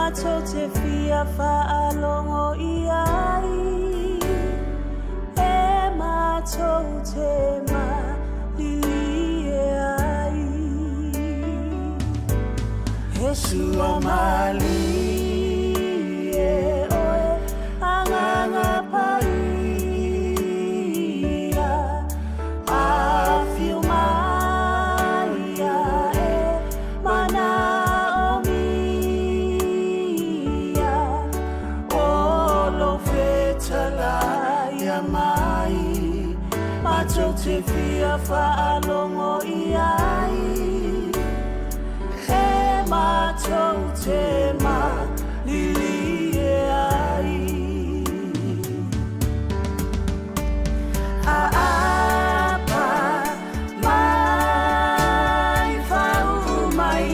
matou te fia faalogo i ai, e matou te malilie ai. He sua malie oe, Agaga Paia. Afio mai ae manaomia, O lou fetalaia mai, Matou te fia faalogo i ai, E matou te malilie ai. Aapa mai fau mai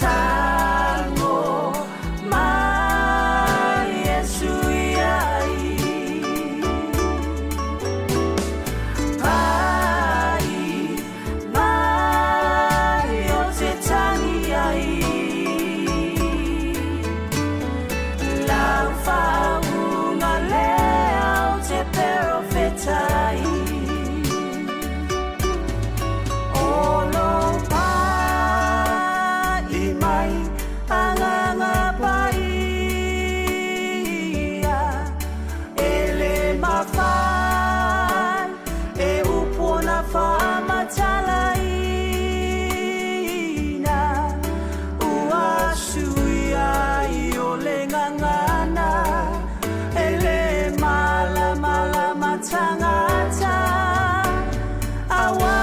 Tango mai e sui ai Pai mai o te tangi ai Lau whaunga lea o te perofetai O lo pai mai Agaga Paia E le mawhai e upona whamatalaina Ua suia i o le ngangana E le malamalama tangata Aua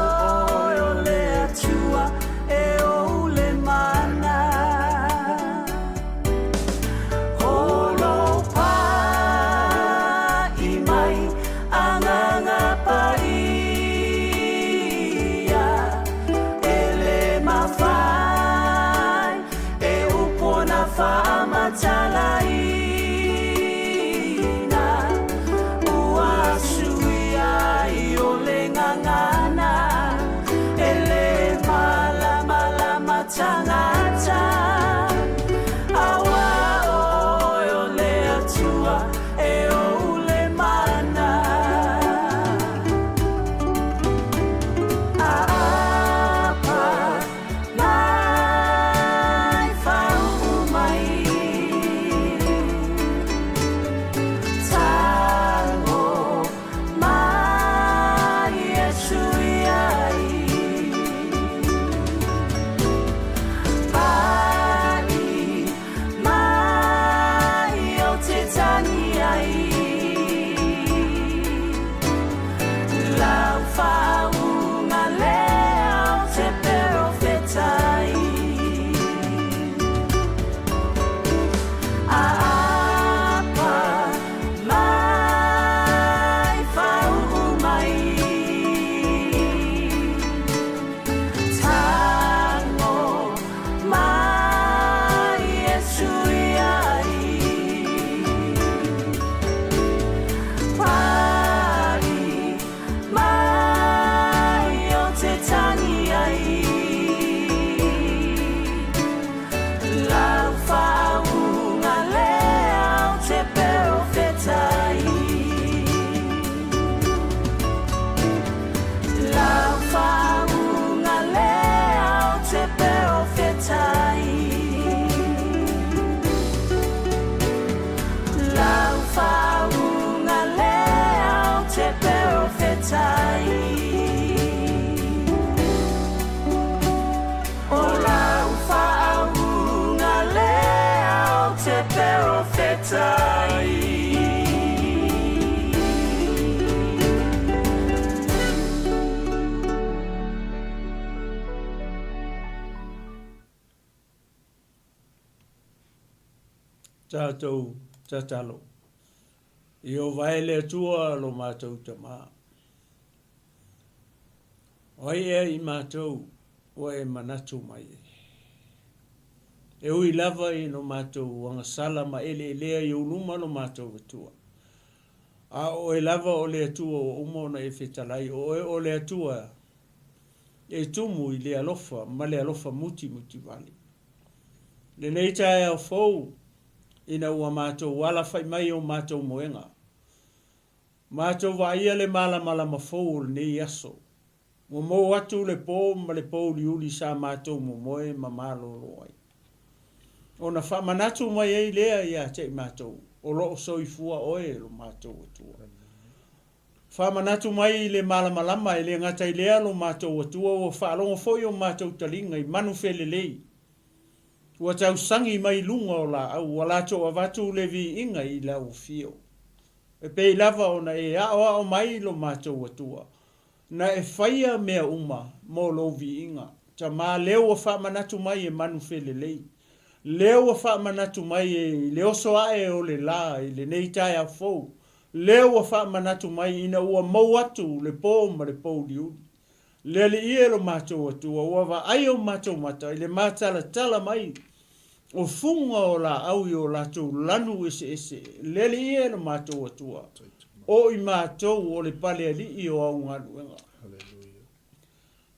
oe o le Atua e ou le mana Holo pai mai Agaga Paia E le mawhai e upona whaamatalaina Ua suia i o le ngangana E le malamalama tangata Aua oe o le Atua e ou le mana Aapa mai whau mai Tango mai e sui ai Pai mai o te tangi ai Lau whaunga lea o te perofetai Aapa mai whauu mai Tango mai e sui ai Pai mai o te tangi ai Lau whaunga lea o te perofetai Lau whaunga lea o te perofetai Lau whaunga lea o te perofetai O lau whaunga lea o te perofetai. Tatou tatalo. Ieova e le Atua lo matou Tama. O ai ea i matou ua e manatu mai ai? E ui lava i lo matou agasala ma eleelea i ou luma lo matou Atua. A o oe lava o le Atua ua uma ona e fetalai, o oe o le Atua. E tumu i le alofa ma le alofa mutimutivale. Lenei taeao fou, ina ua matou alafa'i mai o matou moega, matou vaaia le malamalama fou o lenei aso, ua mou atu le po ma le pouliuli sa matou momoe ma malolo ai. Ona faamanatu mai ai lea ia te i matou, o lo o soifua oe e lo matou Atua. Faamanatu mai i le malamalama e le gata i lea lo matou Atua ua faalogo foi o matou taliga i manu felelei ua tausagi mai luga o laau ua latou avatu le viiga i lau afio. E pei lava ona e aoao mai lo matou Atua na e faia mea uma mo lou viiga. Tama lea ua faamanatu mai e manu felelei. Lea ua faamanatu mai e i le oso ae o le la i lenei taeao fou. Lea ua faamanatu mai ina ua mou atu le po ma le pouliuli. Le Alii e lo matou Atua, ua vaai o matou mata i le matalatala mai o fuga o laau i o latou lanu eseese. Le Alii e lo matou Atua, o i matou o le pale alii o au galuega.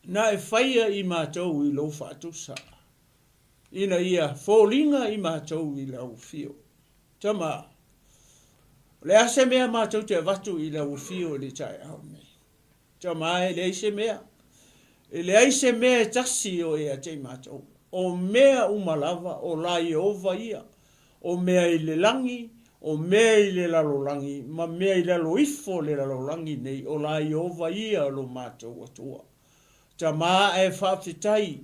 Na e faia i matou i lou faatusa, ina ia foliga i matou i lau afio. Tama, o le a se mea matou te avatu i lau afio i le taeao lenei? Tama, e leai se mea. E leai se mea e tasi o ia te i matou. O mea uma lava o la Ieova ia, o mea i le lagi, o mea i le lalolagi, ma mea i lalo ifo o le lalolagi nei, o la Ieova ia lo matou Atua. Tama, ae faafetai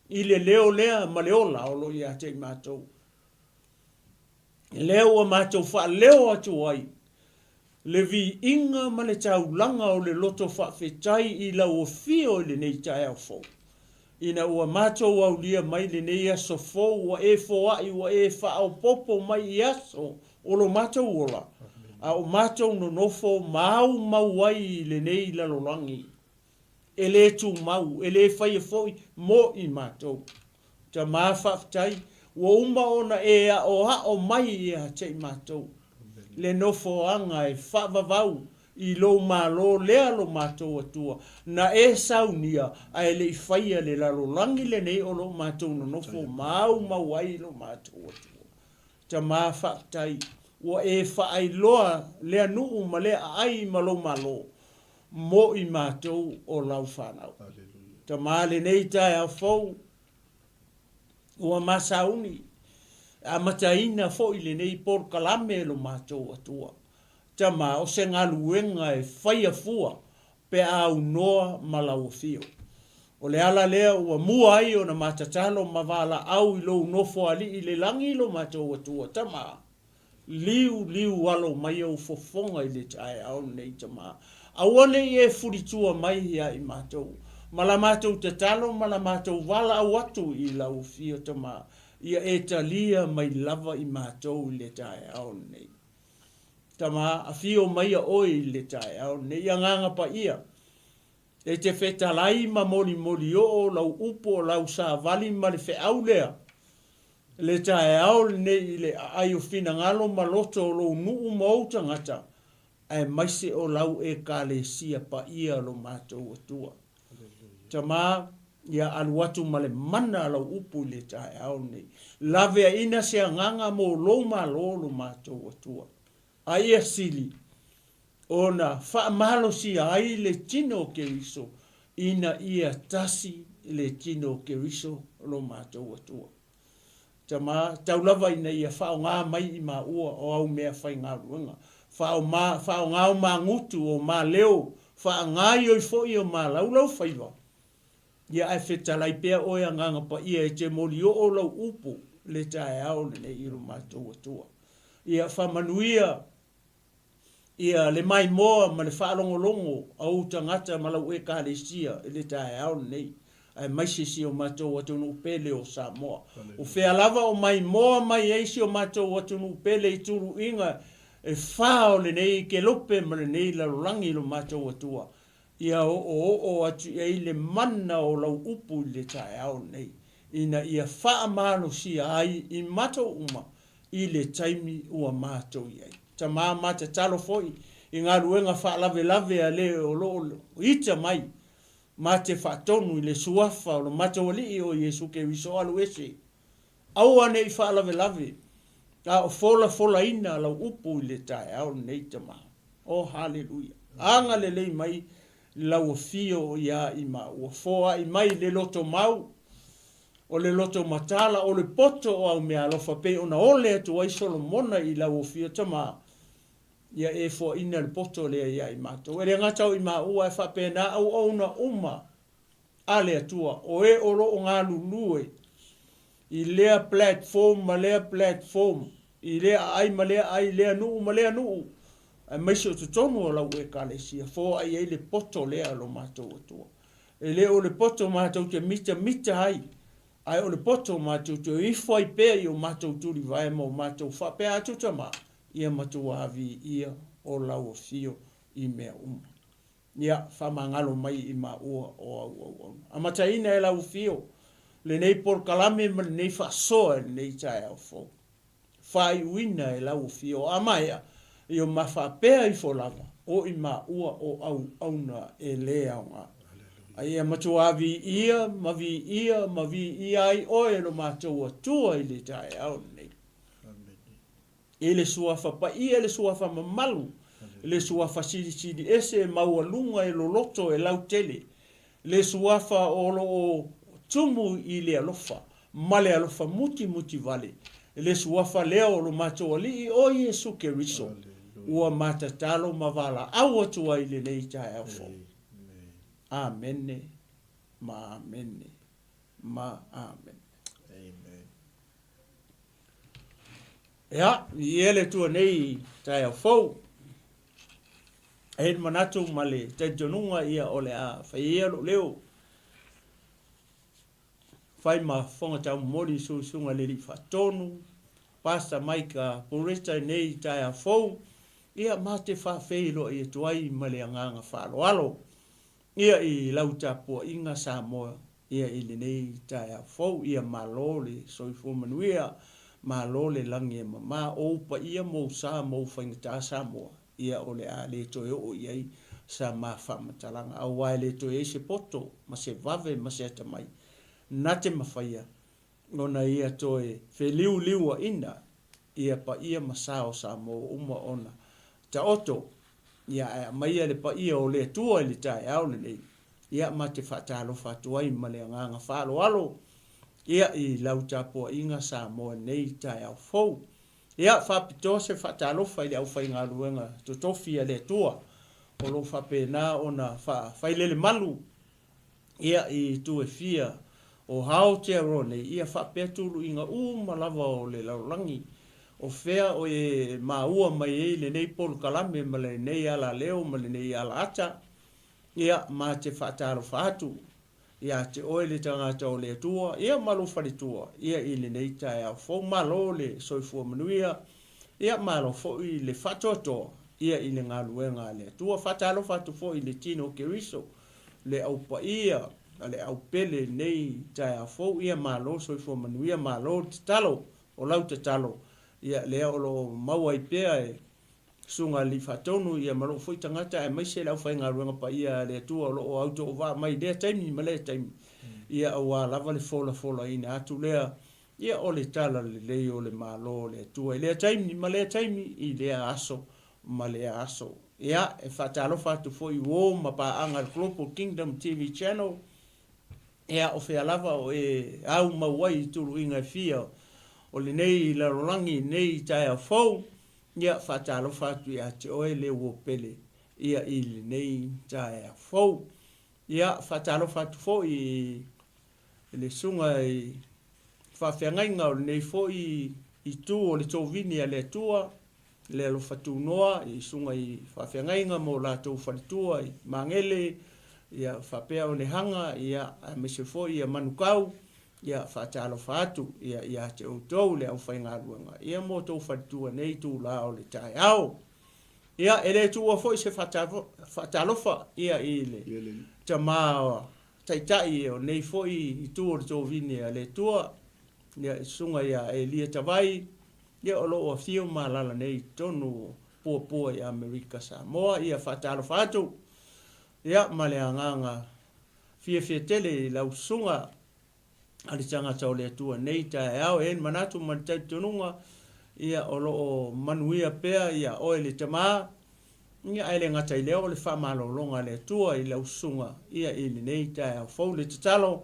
i le leo lea ma le ola o lo o ia te i matou. Lea ua matou faaleo atu ai le viiga ma le taulaga o le loto faafetai i lau afio i lenei taeao fou, ina ua matou aulia mai lenei aso fou ua e foai ua e faaopoopo mai i aso o lo matou ola, a o matou nonofo ma aumau ai i lenei lalolagi. E le tumau, e le faia foi mo i matou. Tama faafetai, ua uma ona e aoao mai ia te i matou le nofoaga e faavavau i lou Malo lea lo matou Atua, na e saunia ae le i faia le lalolagi lenei o lo matou nonofo maumau ai lo matou Atua. Tama faafetai, ua e faailoa lea nuu ma lea aai ma lou Malo mo i matou o lau fanau. Tama lenei taeao fou, ua masauni, e amataina foi lenei polokalame lo matou Atua. Tama, o se galuega e faia fua pe a aunoa ma lau afio. O le ala lea ua mua ai ona ma tatalo ma valaau i lou nofo alii i le lagi lo matou Atua. Tama, Liu liu alo mai ou fofoga i le taeao lenei tama. Aua ne i e fulitua mai ia i matou, ma la matou tatalo ma la matou valaau atu i lau afio tama, ia e talia mai lava i matou i le taeao lenei. Tama, afio maia oe i le taeao lenei, Agaga Paia, e te fetalai ma molimoli oo lau upu o lau savali ma le feau lea, Le taeao lenei i le aai o finagalo ma loto o lou nuu ma ou tagata, aemaise o lau Ekalesia paia lo matou Atua. Tama, ia alu atu ma le mana a lau upu i le taeao lenei. Laveaina se agaga mo lou malo lo matou Atua. A ia sili ona faamalosia ai le tino o Keriso ina ia tasi le tino o Keriso lo matou Atua. Tama, tau lava ina ia faaaoga mai i maua o au mea faigaluega, faaaoga o magutu, o maleo, faagaoioi foi o malaulau faiva, ia ae fetalai pea oe Agaga Paia e te molioo lau upu le taeao lenei i lo matou Atua. Ia faamanuia ia le maimoa ma le faalogologo a ou tagata ma lau Ekalesia i le taeao lenei, aemaise si o matou atunuu pele o Samoa. O fea lava o maimoa mai ai si o matou atunuu pele i tuluiga e fa o lenei kelope ma lenei lalolagi lo matou Atua, Ia oooo atu i ai le mana o lau upu i le taeao lenei, ina ia faamalosia ai i matou uma i le taimi ua matou i ai. Tama ma tatalo foi i galuega faalavelave a le o lo o ita mai. Ma te faatonu i le Suafa o lo matou Alii o Iesu Keriso alu ese. Aua ne i faalavelave, a o folafolaina lau upu i le taeao lenei, Tama. O, haleluia! Agalelei mai lau afio ia i maua. Foai mai le loto mau, o le loto matala, o le poto o au meaalofa, pei ona ole atu ai Solomona i lau afio, Tama. Ia e foaina le poto lea ia i matou. E le gata o i maua, ae faapena auauna uma a le Atua, o e o lo o galulue i lea platform ma lea platform, i lea aai ma lea aai, i lea nuu ma lea nuu, aemaise o totonu o lau Ekalesia, foai ai le poto lea a lo matou Atua. E le o le poto matou te mitamita ai, ae o le poto matou te o ifo ai pea i o matou tulivae ma o matou faapea atu, Tama, ia matua viia o lau afio i mea uma. Ia, faamagalo mai i maua o au auauna. Amataina e lau afio lenei polokalame ma lenei faasoa i lenei taeao fou. Faaiuina e lau afio a maea, ia ma faapea ifo lava, o i maua o auauna e le aoga. A ia matua viia ma viia ma viia ai oe e lo matou Atua i le taeao lenei. I le suafa paia, i le suafa mamalu, i le suafa silisili ese e maualuga, e loloto, e lautele, le suafa o lo o tumu i le alofa ma le alofa mutimutivale, le suafa lea o lo matou Alii o Iesu Keriso, ua matatalo ma valaau atu ai i lenei taeao fou. Amene ma amene ma amene. Amen. Ia, viia le Atua nei i taeao fou. E i ai le manatu ma le talitonuga ia o le a fai ia lou leo fai ma fofoga taumomoli i susuga i le Alii Faatonu, Pastor Mike Pureta i nei taeao fou, ia ma te faafeiloai atu ai ma le agaga faaaloalo ia i lau tapuaiga Samoa ia i lenei taeao fou. Ia malo le soifua manuia, malo le lagi e mama, o ou paia ma ou sa ma ou faigata Samoa, ia o le a le toe oo i ai sa ma faamatalaga, aua e le toe i ai se poto ma se vave ma se atamai na te mafaia ona ia toe feliuliuaina ia paia ma sa o Samoa ua uma ona taoto, ia ae aumaia le paia o le Atua i le taeao lenei, ia ma te faatalofa atu ai ma le agaga faaaloalo, ia i lau tapuaiga Samoa i lenei taeao fou. Ia faapitoa se faatalofa i le aufaigaluega totofi a le Atua o lo o faapena ona faafailele malu ia i itu e fia o Aotearoa nei, ia faapea tuluiga uma lava o le lalolagi, o fea o e maua mai ai lenei polokalame ma lenei alaleo ma lenei alaata, ia ma te faatalofa atu ia te oe le tagata o le Atua, ia ma lou faletua, ia i lenei taeao fou. Malo le soifua manuia, ia malo foi le faatoatoa, ia i le galuega a le Atua. Faatalofa atu foi i le tino o Keriso, le Au Paia a le Au Pele i lenei taeao fou, ia malo soifua manuia, malo le tatalo, o lau tatalo, ia lea o lo o maua ai pea e Susuga Alii Faatonu, ia ma lou foi tagata aemaise le aufaigaluega paia a le Atua o lo o autoovaa mai i lea taimi ma lea taimi, ia aua lava le folafolaina atu lea, ia o le tala lelei o le Malo o le Atua i lea taimi ma lea taimi, i lea aso ma lea aso. Ia, e faatalofa atu foi i uo ma paaga a le Global Kingdom TV Channel, ia, o fea lava o e au mau ai i tuluiga e fia o lenei lalolagi i lenei taeao fou, ia, faatalofa atu ia te oe le uo pele, ia, i lenei taeao fou. Ia, faatalofa atu foi i le susuga i faafeagaiga o lenei foi itu o le tovini a le Atua, le alofa tunoa i susuga i faafeagaiga ma o latou faletua i Magele, ia faapea Onehaga, ia aemaise foi ia Manukau, ia faatalofa atu ia ia te outou le aufaigaluega ia mo outou faletua nei itula o le taeao. Ia e le tuua foi se faatalofa ia i le tama taitai o nei foi itu o le tovini a le Atua, ia susuga ia Elia Tavai, Ia o lo o afio ma alaala nei i totonu o Puapua i Amerika Samoa. Ia faatalofa atu ia ma le agaga Fiafia tele i lau susuga a le tagata o le Atua nei taeao. E i ai le manatu ma le talitonuga, ia, o lo o manuia pea ia oe le tama, ia, ae le gata i lea o le faamalologa a le Atua i lau susuga, ia, i lenei taeao fou. Le tatalo,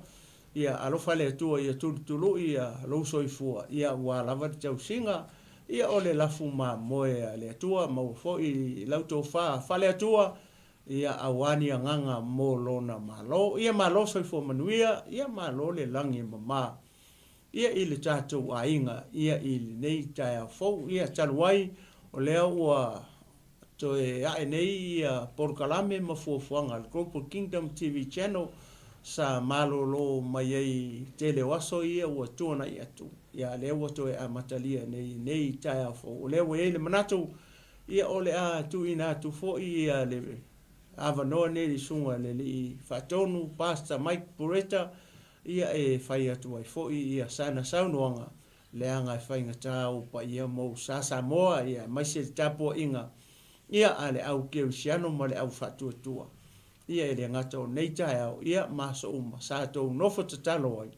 ia alofa le Atua ia tulutului ia lou soifua, ia aua lava le tausiga, ia, o le lafu mamoe a le Atua, maua foi lau tofa faale-Atua, Ia aua ni agaga mo Lona Malo. Ia malo soifua manuia, ia malo le lagi e mama ia i le tatou aiga ia i lenei taeao fou. Ia talu ai o lea ua toe ae nei ia polokalame ma fuafuaga a le Global Kingdom TV Channel sa malolo mai ai i tele o aso ia ua tuanai atu, ia lea ua toe amatalia nei i lenei taeao fou. O lea ua i ai le manatu Ia, o le a tuuina atu foi le avanoa nei i le Susuga i le Alii Faatonu, Pastor Mike Bureta, ia e fai atu ai foi ia sana saunoaga, leaga e faigata ou paia ma ou sa Samoa, ia aemaise le tapuaiga ia a le au kerisiano ma le au faatuatua. Ia e le gata o nei taeao, ia ma aso uma, sa tou nofo tatalo ai,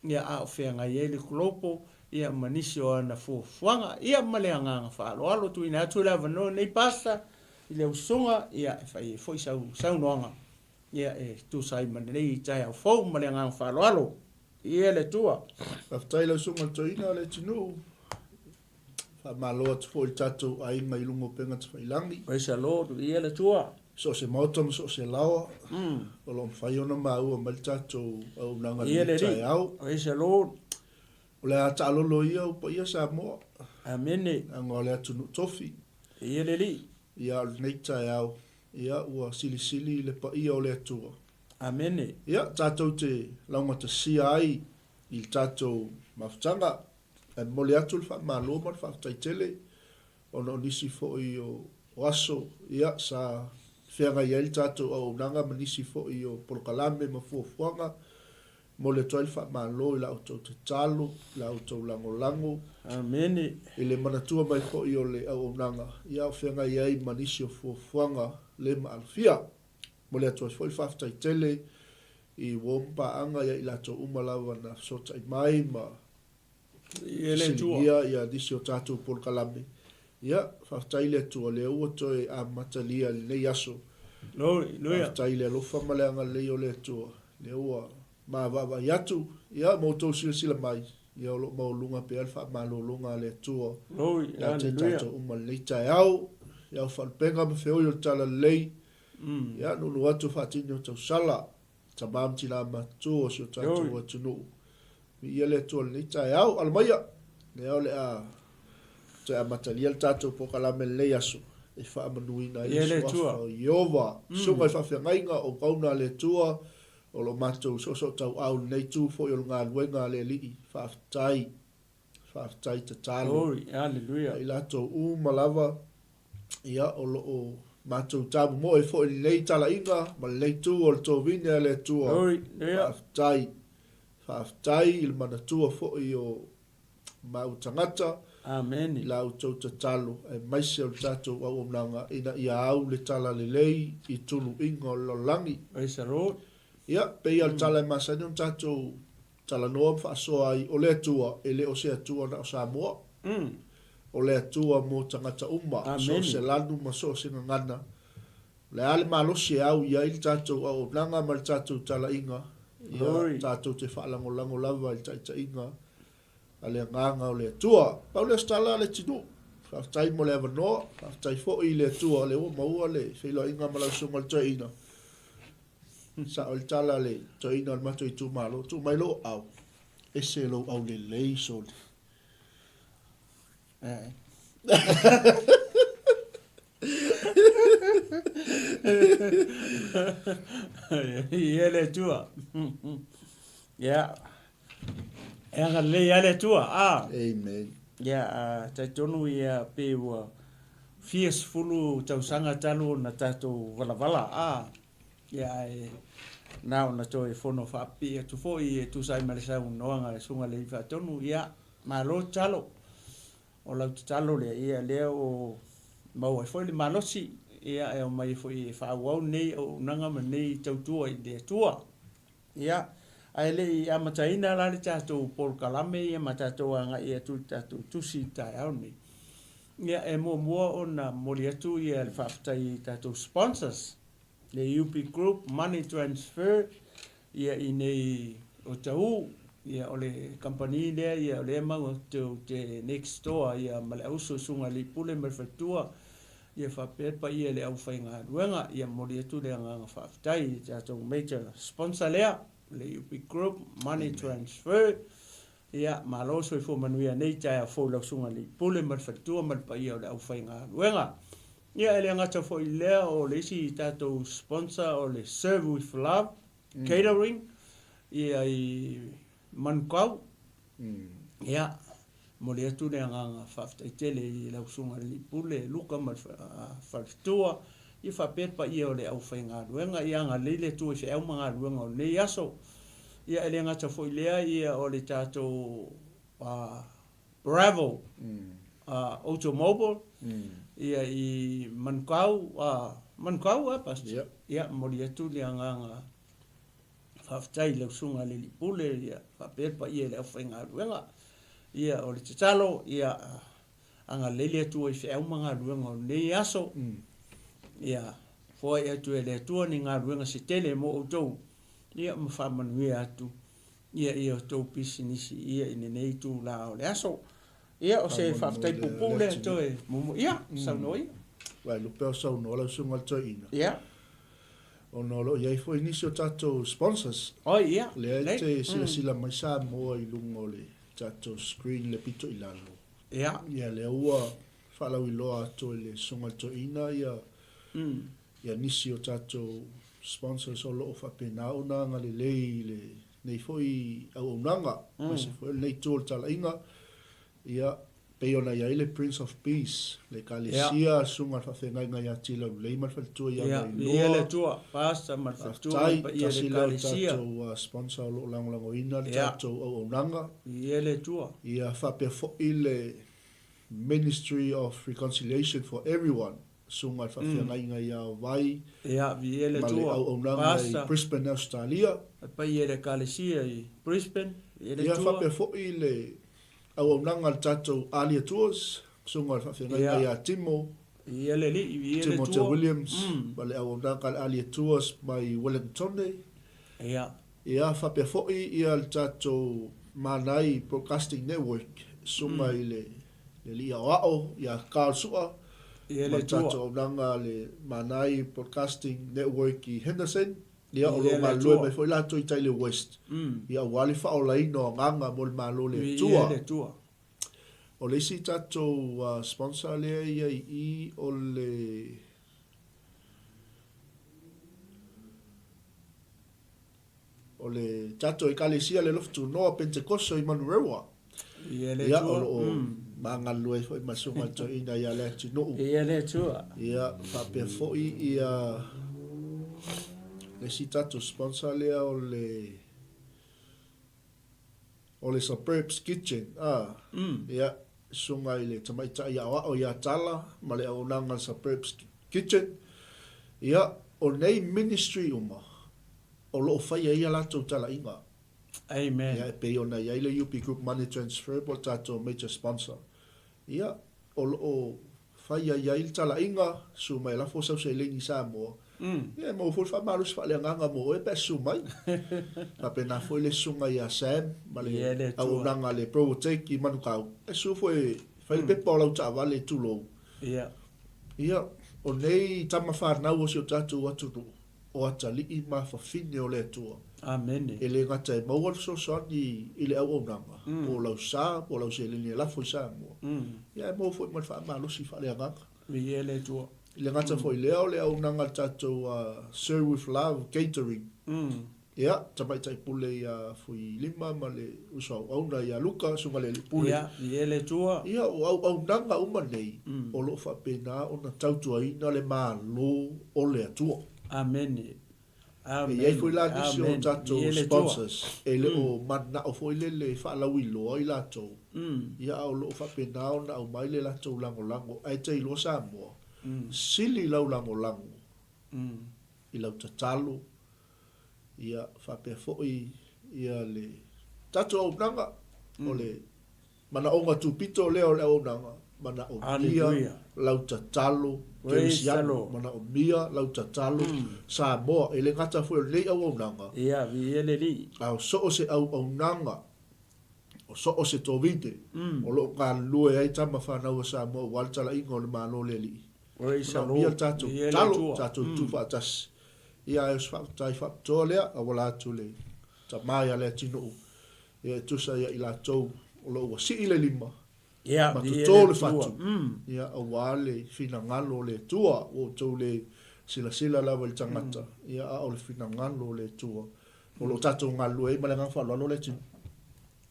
ia a o feagai ai le Global ia ma nisi o ana fuafuaga. Ia ma le agaga faaaloalo tuuina atu le avanoa lenei Pastor i le usuga ia e fai ai foi sau saunoaga ia e tusa ai ma lenei taeao fou ma le agaga faaaloalo. Ia le Atua. Faafetai lau Susuga i le Toeaina o Leatinuu. Faamalo atu foi i le tatou aiga i luga o upega tafailagi. Praise the Lord, viia le Atua. So o se maota ma so o se laoa, o lo o mafai ona maua mai le tatou auaunaga i lenei taeao. Praise the Lord. O le a taalolo ia ou paia Samoa. Amene. Leaga o le atunuu tofi. Viia le Alii. Ia o lenei taeao, ia ua silisili le paia o le Atua. Amene. Ia tatou te laugatasia ai i le tatou mafutaga. Ae momoli atu le faamalo ma le faafetai tele ona o nisi foi o aso ia sa feagai ai le tatou auaunaga ma nisi foi o polokalame ma fuafuaga. Momoli atu ai le faamalo i la outou tatalo, i la outou lagolago. Amene. I le manatua mai foi o le auaunaga ia o feagai ai ma nisi o fuafuaga le maalofia. Momoli atu ai foi le faafetai tele i uo ma paaga ia i latou uma lava na fesootai mai ma fesiligia ia nisi o tatou polokalame. Ia, faafetai i le Atua lea ua toe amatalia i lenei aso. Faafetai i le alofa ma le agalelei o le Atua lea ua maavaavaai atu, ia, ma outou silasila mai, ia o lo o maualuga pea le faamalologa a le Atua ia te tatou uma i lenei taeao. Ia au faalupega ma feoi o le Talalelei, ia nuunuu atu faatini o tausala. Tama ma tina matutua o si o tatou atunuu. Viia le Atua i lenei taeao. Ala maia, lea o le a toe amatalia le tatou polokalame i lenei aso e faamanuina ai le suafa o Ieova. Susuga i faafeagaiga o auauna a le Atua o lo o matou soosootauau i lenei itu foi o le galuega a le Alii. Faafetai. Faafetai tatalo. Ia i latou uma lava ia o lo o matou tamomoe foi i lenei talaiga ma lenei tu o le tovine a le Atua. Faafetai. Faafetai i le manatua foi o maua tagata i la outou tatalo aemaise o le tatou auaunaga ina ia au le talalelei i tuluiga o le lalolagi. Ia, pei lava o le tala e masani ona tatou Talanoa ma faasoa ai, o le Atua, e le o se Atua na o Samoa. O le Atua mo tagata uma, so o se lanu ma so o se gagana. O le a le malosi e au i ai le tatou auaunaga ma le tatou talaiga, ia, tatou te faalagolago lava i le taitaiga a le Agaga o le Atua. Pau lea o se tala a le atunuu. Faafetai mo le avanoa, faafetai foi i le Atua o lea ua maua le feiloaiga ma lau Susuga i le Toeaina. Sao le tala a le toeaina o le matou itumalo, tuu mai lou aao, ese lou aulelei sole. Ia le Atua. Ia. E agalelei lava le Atua. Ah. Amen. Ia, talitonu ia pei ua fia sefulu tausaga talu ona tatou valavala, a, ia ae na ona toe fono faapipii atu foi e tusa ai ma le saunoaga a le Susuga i le Alii Faatonu, ia, malo tatalo. O lau tatalo lea, ia lea ua maua ai foi le malosi, ia e omai ai foi e faaauau lenei auaunaga ma lenei tautua i le Atua. Ia, ae le i amataina la le tatou polokalame ia ma tatou agai atu i le tatou tusi i le taeao lenei, ia e muamua ona momoli atu ia le faafetai i tatou sponsors, le UP Group Money Transfer ia i nei o Tauu, ia o le kamupani lea ia o lea e matou te next door ia ma le auso Susuga i le Alii Pule ma le Faletua, Ia faapea le paia i le aufaigaluega, ia momoli atu le agaga faafetai i le tatou major sponsor lea, le UP Group Money Transfer. Ia, malo soifua manuia nei taeao fou i lau Susuga i le Pule ma le faletua ma le paia o le aufaigaluega. Ia, e le gata foi i lea, o le isi tatou sponsor o le Serve with Love Catering, ia i Manukau. Ia, momoli atu le agaga faafetai tele i lau Susuga i le Alii Pule, Luka ma le Faletua, ia faapea le paia o le aufaigaluega. Ia agalelei le Atua i feau ma galuega o lenei aso. Ia, e le gata foi i lea, ia o le tatou Bravo Automobile, ia i Manukau, Manukau a, Pastor? Ia, momoli atu le agaga Faafetai i lau Susuga i le Alii Pule, ia faapea le paia i le aufaigaluega. Ia, o le tatalo, ia agalelei le Atua i feau ma galuega o lenei aso. Ia foai atu e le Atua ni galuega se tele mo outou, ia ma faamanuia atu ia i a outou pisinisi ia i lenei itula o le aso. Ia, o se faafetai puupuu lea toe muamua. Ia, saunoa ia. Vaelupe o saunoa lau Susuga i le Toeaina. Ia. Ona o lo o i ai foi nisi o tatou sponsors. Oi, ia. Lea e te silasila mai Samoa i luga o le tatou screen le pito i lalo. Ia. Ia, lea ua faalauiloa atu e le Susuga i le Toeaina ia, ia nisi o tatou sponsors o lo o faapena ona agalelei i lenei foi auaunaga, aemaise foi o lenei itu o le talaiga. Ia, pei ona i ai le Prince of Peace, le Ekalesia, Susuga i le Faafeagaiga ia Tilaulei ma le Faletua ia Vailoa. Faafetai, tasi lea o tatou sponsor o lo o lagolagoina le tatou auaunaga. Ia faapea foi le Ministry of Reconciliation for Everyone, Susuga i le Faafeagaiga ia Vai ma le auaunaga i Brisbane, Ausetalia. Ia faapea foi le Auaunaga a le tatou Alia Tours, Susuga i le Faafeagaiga ia Timo, Timote Williams, ma le auaunaga a le Alia Tours mai Wellingtone. Ia, faapea foi ia le tatou Manai Broadcasting Network, Susuga i le Alii Aoao ia Carl Sua, ma le tatou auaunaga a le Manai Broadcasting Network i Henderson. Ia, o lo o galulue mai foi latou i tai le West, ia aua le faaolaina o agaga mo le Malo o le Atua. O le isi tatou sponsor lea e i ai i i, o le o le tatou Ekalesia le Alofa Tunoa Pentekoso i Manurewa. Ia, o lo o ma galulue ai foi ma le Susuga i le Toeaina ia Leatinuu. Ia le Atua. Ia, faapea foi ia le isi tatou sponsor lea o le o le Suburbs Kitchen, a, ia, Susuga i le Tamaitai Aoao ia Tala ma le auaunaga a le Suburbs Kitchen. Ia, o nei ministry uma, o lo o fai ai a latou talaiga. Amen. Ia, e pei ona i ai le UP Group Money Transfer po o le tatou major sponsor. Ia, o lo o fai ai ai le talaiga, susu mai e lafo sau seleni i Samoa. Ia, e maua foi le faamalosi faaleagaga mo oe pe a susu mai. Faapena foi le susuga ia Sam ma le Ia, le Atua. auaunaga a le Pro Tech i Manukau, e susu foi e fai le pepa o lau taavale, tulou. Ia. Ia, o nei tama fanau o si o tatou atunuu, o atalii ma fafine o le Atua. Amene. E le gata e maua le fesoasoani i le auaunaga, po o lau sa, po o lau seleni e lafo i Samoa, ia ae maua foi ma le faamalosi faaleagaga. Viia le Atua. E le gata foi i lea, o le auaunaga a le tatou Serve with Love Catering, ia, Tamaitai Pule ia Fuilima ma le uso auauna ia Luka, Susuga i le Alii Pule. Ia, viia le Atua. Ia, o auaunaga uma nei, o lo o faapena ona tautuaina le Malo o le Atua. Amene. E i ai foi la nisi o tatou sponsors e le o mananao foi lele e faalauiloa i latou, ia a o lo o faapena ona aumai le latou lagolago. Ae te iloa Samoa, sili lau lagolago i lau tatalo, Ia, faapea foi ia le tatou auaunaga, o le manaoga tupito lea o le auaunaga, manaomia lau tatalo kerisiano, manaomia lau tatalo Samoa. E le gata foi o lenei auaunaga, a o so o se auaunaga, o so o se tovine o lo o galulue ai tama fanau a Samoa aua le talaiga o le Malo o le Alii. Manaomia le tatou tatalo, tatou tutu faatasi. Ia ae o se faafetai faapitoa lea auala atu i le Tama ia Leatinuu ia e tusa ia i latou o lo o ua sii le lima ma toto le fatu ia aua le finagalo o le Atua. Ua outou le silasila lava i le tagata ia a o le finagalo o le Atua o lo o tatou galulue ai ma le agaga faaaloalo Leatinuu.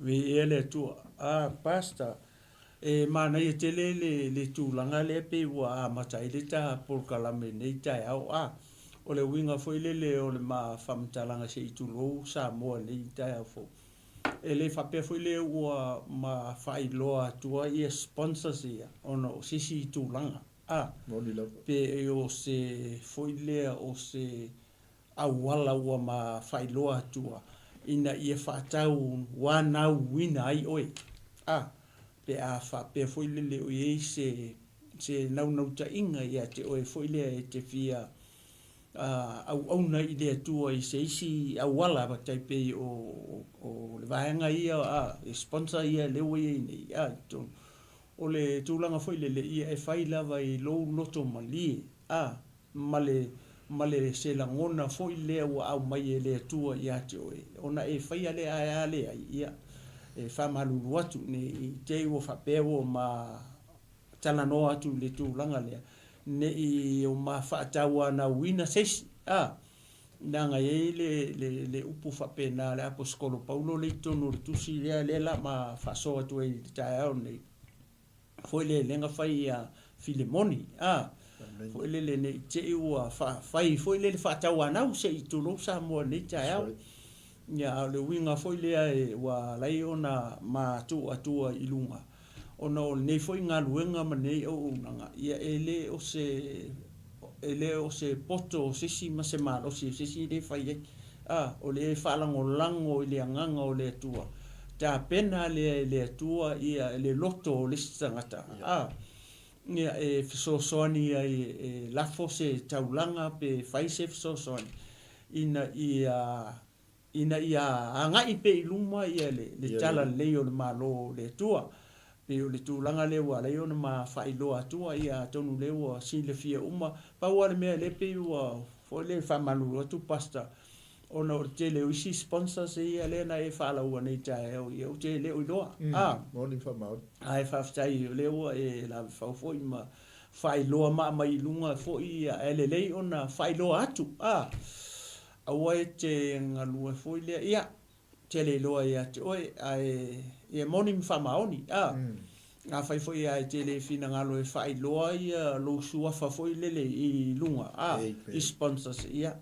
Viia le Atua. Ah, Pastor, E manaia tele le le tulaga lea pei ua amata ai le ta polokalame i lenei taeao. A, o le uiga foi lele o le ma faamatalaga se i tulou Samoa i lenei taeao fou. E le faapea foi lea ua ma faailoa atua ia sponsors ia ona o se isi tulaga. A, Moni lava. pe o se foi lea o se auala ua ma faailoa atua ina ia faatau wanauina ai oe. A, pe a faapea foi lele o i ai se, se naunautaiga ia te oe foi lea e te fia auauna i le Atua i se isi auala tai pei o, o le vaega ia, a, e sponsor ia lea ua i ai nei, a, i totonu. O le tulaga foi lele, ia e fai lava i lou loto malie, a, ma le, ma le se lagona foi lea ua aumai e le Atua ia te oe, ona e faia lea ae a leai, ia, e faamalulu atu, ne i te i ua faapea ua ma talanoa atu i le tulaga lea, ne i o ma faatauanauina se isi, a, leaga e i ai le, le, le upu faapena a le Aposetolo Paulo lea i totonu o le tusi lea, lea la ma faasoa atu ai i le taeao lenei, foi lele lea na fai ia Filemoni a foi lele ne i te i ua fai foi lele faatauanau se i tulou Samoa i lenei taeao. Ia a o le uiga foi lea e ua ala ai ona ma tuu atua i luga ona o lenei foi galuega ma lenei auaunaga, ia e le o se e le o se poto o se isi ma se malosi o se isi lea e fai ai. A, o le faalagolago i le Agaga o le Atua, tapena lea e le Atua ia le loto o le isi tagata, a, ia e fesoasoani ai e lafo se taulaga pe fai se fesoasoani ina ia ina ia agai pea i luma ia le le tala lelei o le Malo o le Atua. Pei o le tulaga lea ua ala ai ona ma faailoa atua, ia atonu lea ua silafia uma. Pau lava le mea lea pei ua foi lea e faamalulu atu Pastor, ona o le tele o isi sponsors ia lea na e faalaua nei taeao, ia ou te le o iloa. A, Moni ma faamaoni. Ae faafetai o lea ua e lavefau foi ma faailoa ma aumai i luga foi ia, ae lelei ona faailoa atu. A, aua e te galue foi lea, ia, tele iloa ia te oe, ae ia moni ma faamaoni, a. Afai foi a e te le finagalo e faailoa ia lou suafa foi lele i luga, a, i sponsors, ia,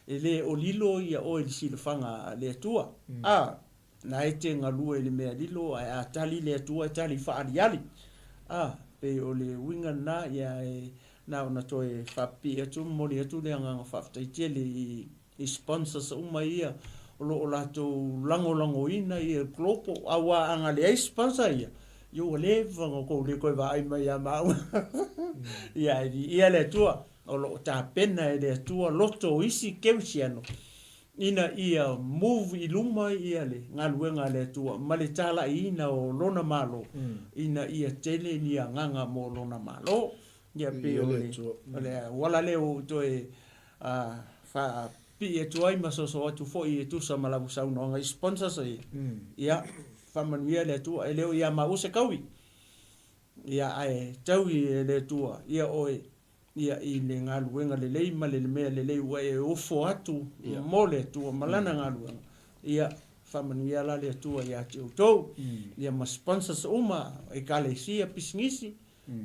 e le o lilo ia oe i le silafaga a le Atua, a. Na e te galue i le mea lilo, ae a tali le Atua e tali faaaliali, a. Pei o le uiga lena, ia e na ona toe faapipii atu, momoli atu le agaga faafetai tele i i sponsors uma ia o lo o latou lagolagoina ia Global aua a na leai sponsor ia, ia ua leva ona outou le toe vaai mai ia maua. Ia ae viia le Atua o lo o tapena e le Atua loto o isi kerisiano ina ia move i luma ia le galuega a le Atua ma le talaiina o Lona Malo ina ia tele ni agaga mo Lona Malo. Ia pei o le, o le auala lea ua ou toe faapipii atu ai ma soso atu foi e tusa ma lau saunoaga i sponsors ia. Ia, faamanuia le Atua, e le o ia maua se taui, ia, ae taui e le Atua ia oe ia i le galuega lelei ma le mea lelei ua e ofo atu mo le Atua ma Lana galuega. Ia, faamanuia la le Atua ia te outou, ia ma sponsors uma, Ekalesia, pisinisi,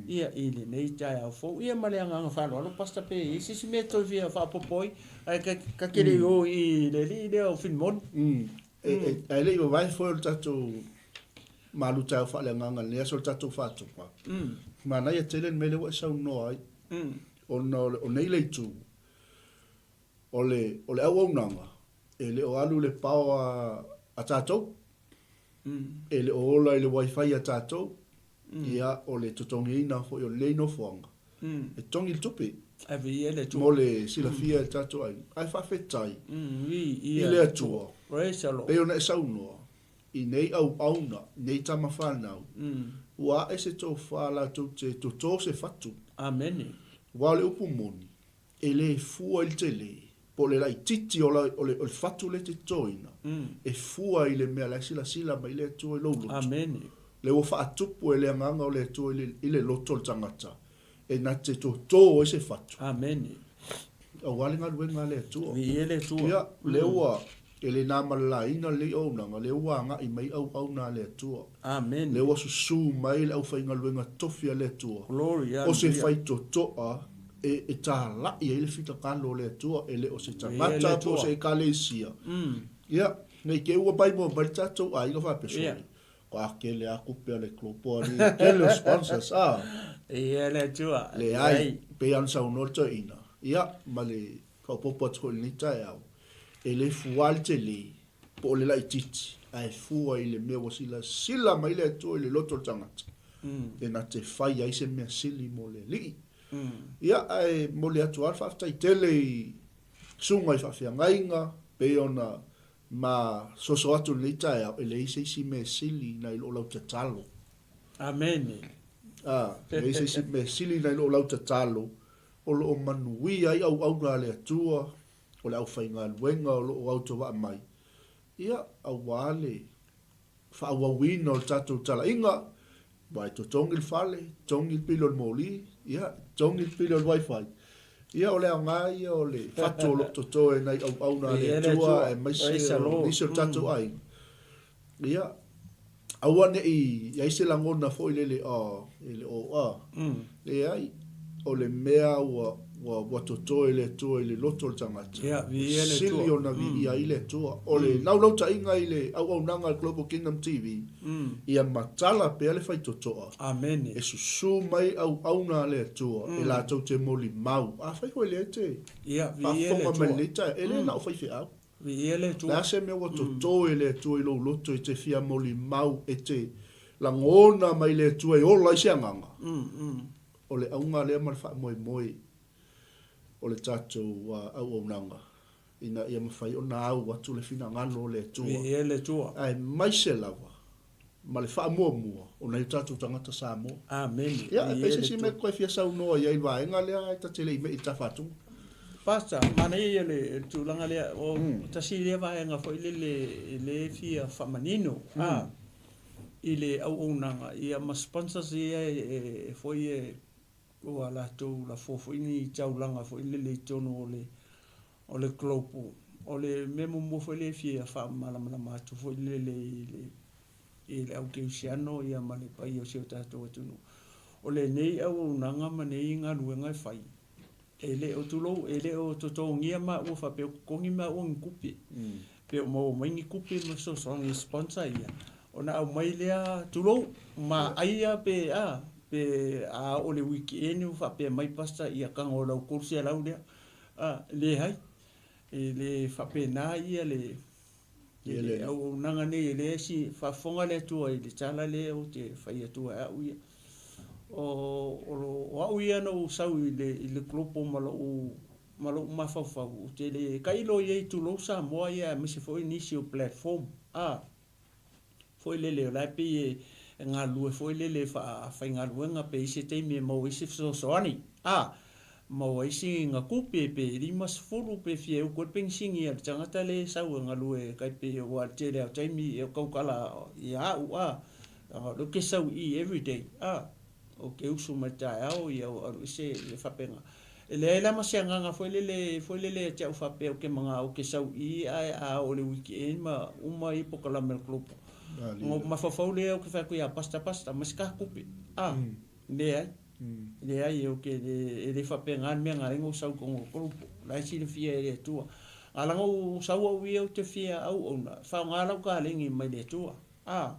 Ia, i lenei taeao fou. Ia, ma le agaga faaaloalo, Pastor, pe i ai se isi mea e toe fia faaopoopo ai, ae ta, ta te le i o i le alii lea o Filimoni. E, e, ae le i vavae foi o le tatou malu taeao faaleagaga i lenei aso o le tatou faatoga. Manaia tele le mea lea ua e saunoa ai, ona o, le, o nei le itu, o le, o le auaunaga. E le o alu le power a tatou, e le o ola i le wifi a tatou, ia, o le totogiina foi o lenei nofoaga, e totogi le tupe mo le silafia e le tatou aiga. Ae faafetai i le Atua, pei ona e saunoa, i nei auauna, nei tama fanau, ua ae se tofa latou te toto se fatu. Aua o le upu moni, e le fua i le tele, po o le laitiiti o le fatu lea e te totoina, e fua i le mea la e silasila mai le Atua i lou loto. Lea ua faatupu e le Agaga o le Atua i le loto o le tagata, e na te toto ai se fatu. Aua le galuega a le Atua. Ia, lea ua E le na ma le laina lenei auaunaga, lea ua agai mai auauna a le Atua. Amene. Lea ua susu mai le aufaigaluega tofi a le Atua. Glory, O se faitotoa e, e talai ai le finagalo o le Atua, e le o se tagata po o se ekalesia. Ia, ne i te i ua maimoa mai le tatou aiga faapea, Sole, Ko a kele a kupe a le Global alii e tele o sponsors a. Ia le Atua. Leai, pei ona saunoa le toeaina, ia, ma le faaopoopo atu foi i lenei taeao, e le fua le tele po o le laitiiti, ae fua i le mea ua silasila mai le Atua i le loto o le tagata, e na te fai ai se mea sili mo le Alii. Ia, ae momoli atu lava le faafetai tele i susuga i faafeagaiga, pei ona ma soso atu i lenei taeao, e leai se isi mea e sili nai lou lau tatalo. Amene. A, e leai se isi mea e sili nai lou lau tatalo, o lo o manuia ai auauna a le Atua, o le aufaigaluega o lo o autovaa mai, ia, aua le faaauauina o le tatou talaiga, aua e totogi le fale, totogi le pili o le moli, ia, totogi le pili o le wifi. Ia, o le aoga ia o le fatu o lo o totoe nai auauna a le Atua aemaise o nisi o tatou aiga. Ia, aua ne i i ai se lagona foi lele, oh, e le o, ah. Leai, o le mea ua, ua, ua totoe le Atua i le loto o le tagata, Ia, viia le Atua. Sili ona viia ai le Atua. O le laulautaiga i le auaunaga a le Global Kingdom TV, ia matala pea le faitotoa. Amene. E susu mai auauna a le Atua e latou te molimau. Afai foi lea e te Ia, viia le faafofoga mai Atua. i lenei taeao, e le na o faifeau. Viia le Atua. O le a se mea ua toto e le Atua i lou loto e te fia molimau, e te lagona mai le Atua e ola ai se agaga, o le auga lea ma le faamoemoe o le tatou auaunaga, ina ia mafai ona au atu le finagalo o le Atua. Viia le Atua. Aemaise lava ma le faamuamua o nai o tatou tagata Samoa. Amene. Ia, e pei se isi mea e toe fia saunoa i ai i le vaega lea ae ta te le i mei i le tafatuma. Pastor, manaia ia le tulaga lea, o tasi lea vaega foi lele e le fia faamanino, a, i le auaunaga, ia ma sponsors ia e foi e ua latou lafoa foi ni taulaga foi lele i totonu o le o le global. O le mea muamua foi lea e fia faamalamalama atu foi lele i le i le au kerisiano ia ma le paia o si o tatou atunuu. O lenei auaunaga ma nei galuega e fai, e le o tulou, e le o totogia maua faapea o totogi maua ni tupe. Pe o maua mai ni tupe ma fesoasoani i sponsor ia, ona aumai lea, tulou, maai pe a, pe a oo i le weekend ua faapea mai pastor ia tago i lau 300 lea. A, leai, e le faapena ia le le auaunaga nei, e leai si faafofoga le Atua i le tala lea ou te fai atua e au ia. O, o, o au ia na ou sau i le, i le global ma lou, ma lou mafaufau, ou te le tailo i ai tulou Samoa ia aemaise foi nisi o platform, a. foi lele o la e pei e galulue foi lele faafaigaluega pe i se taimi e maua ai se fesoasoani, a maua ai sina tupe pe 50 pe fia e utu ai le penisini a le tagata lea e sau e galue tai pei aua o le tele lava o taimi e tautala ia au a leaga o lea ou te sau i i everyday a. Ou te usu mai taeao ia ua alu ese ia faapena. E leai la ma se agaga foi lele foi lele ia te au faapea ou te manao ou te sau i i ae a oo i le weekend ma uma ia polokalame a le kolopo. Ona ou mafaufau lea ou te fai atu ia Pastor, Pastor aumai se tatou tupe. A, leai. Leai ou te le, e le faapena le mea na ala ai ona ou sau i totonu o le kolopo. O la e silafia e le Atua. A leaga ou sau au ia ou te fia auauna, faaaoga lau taleni mai le Atua. A,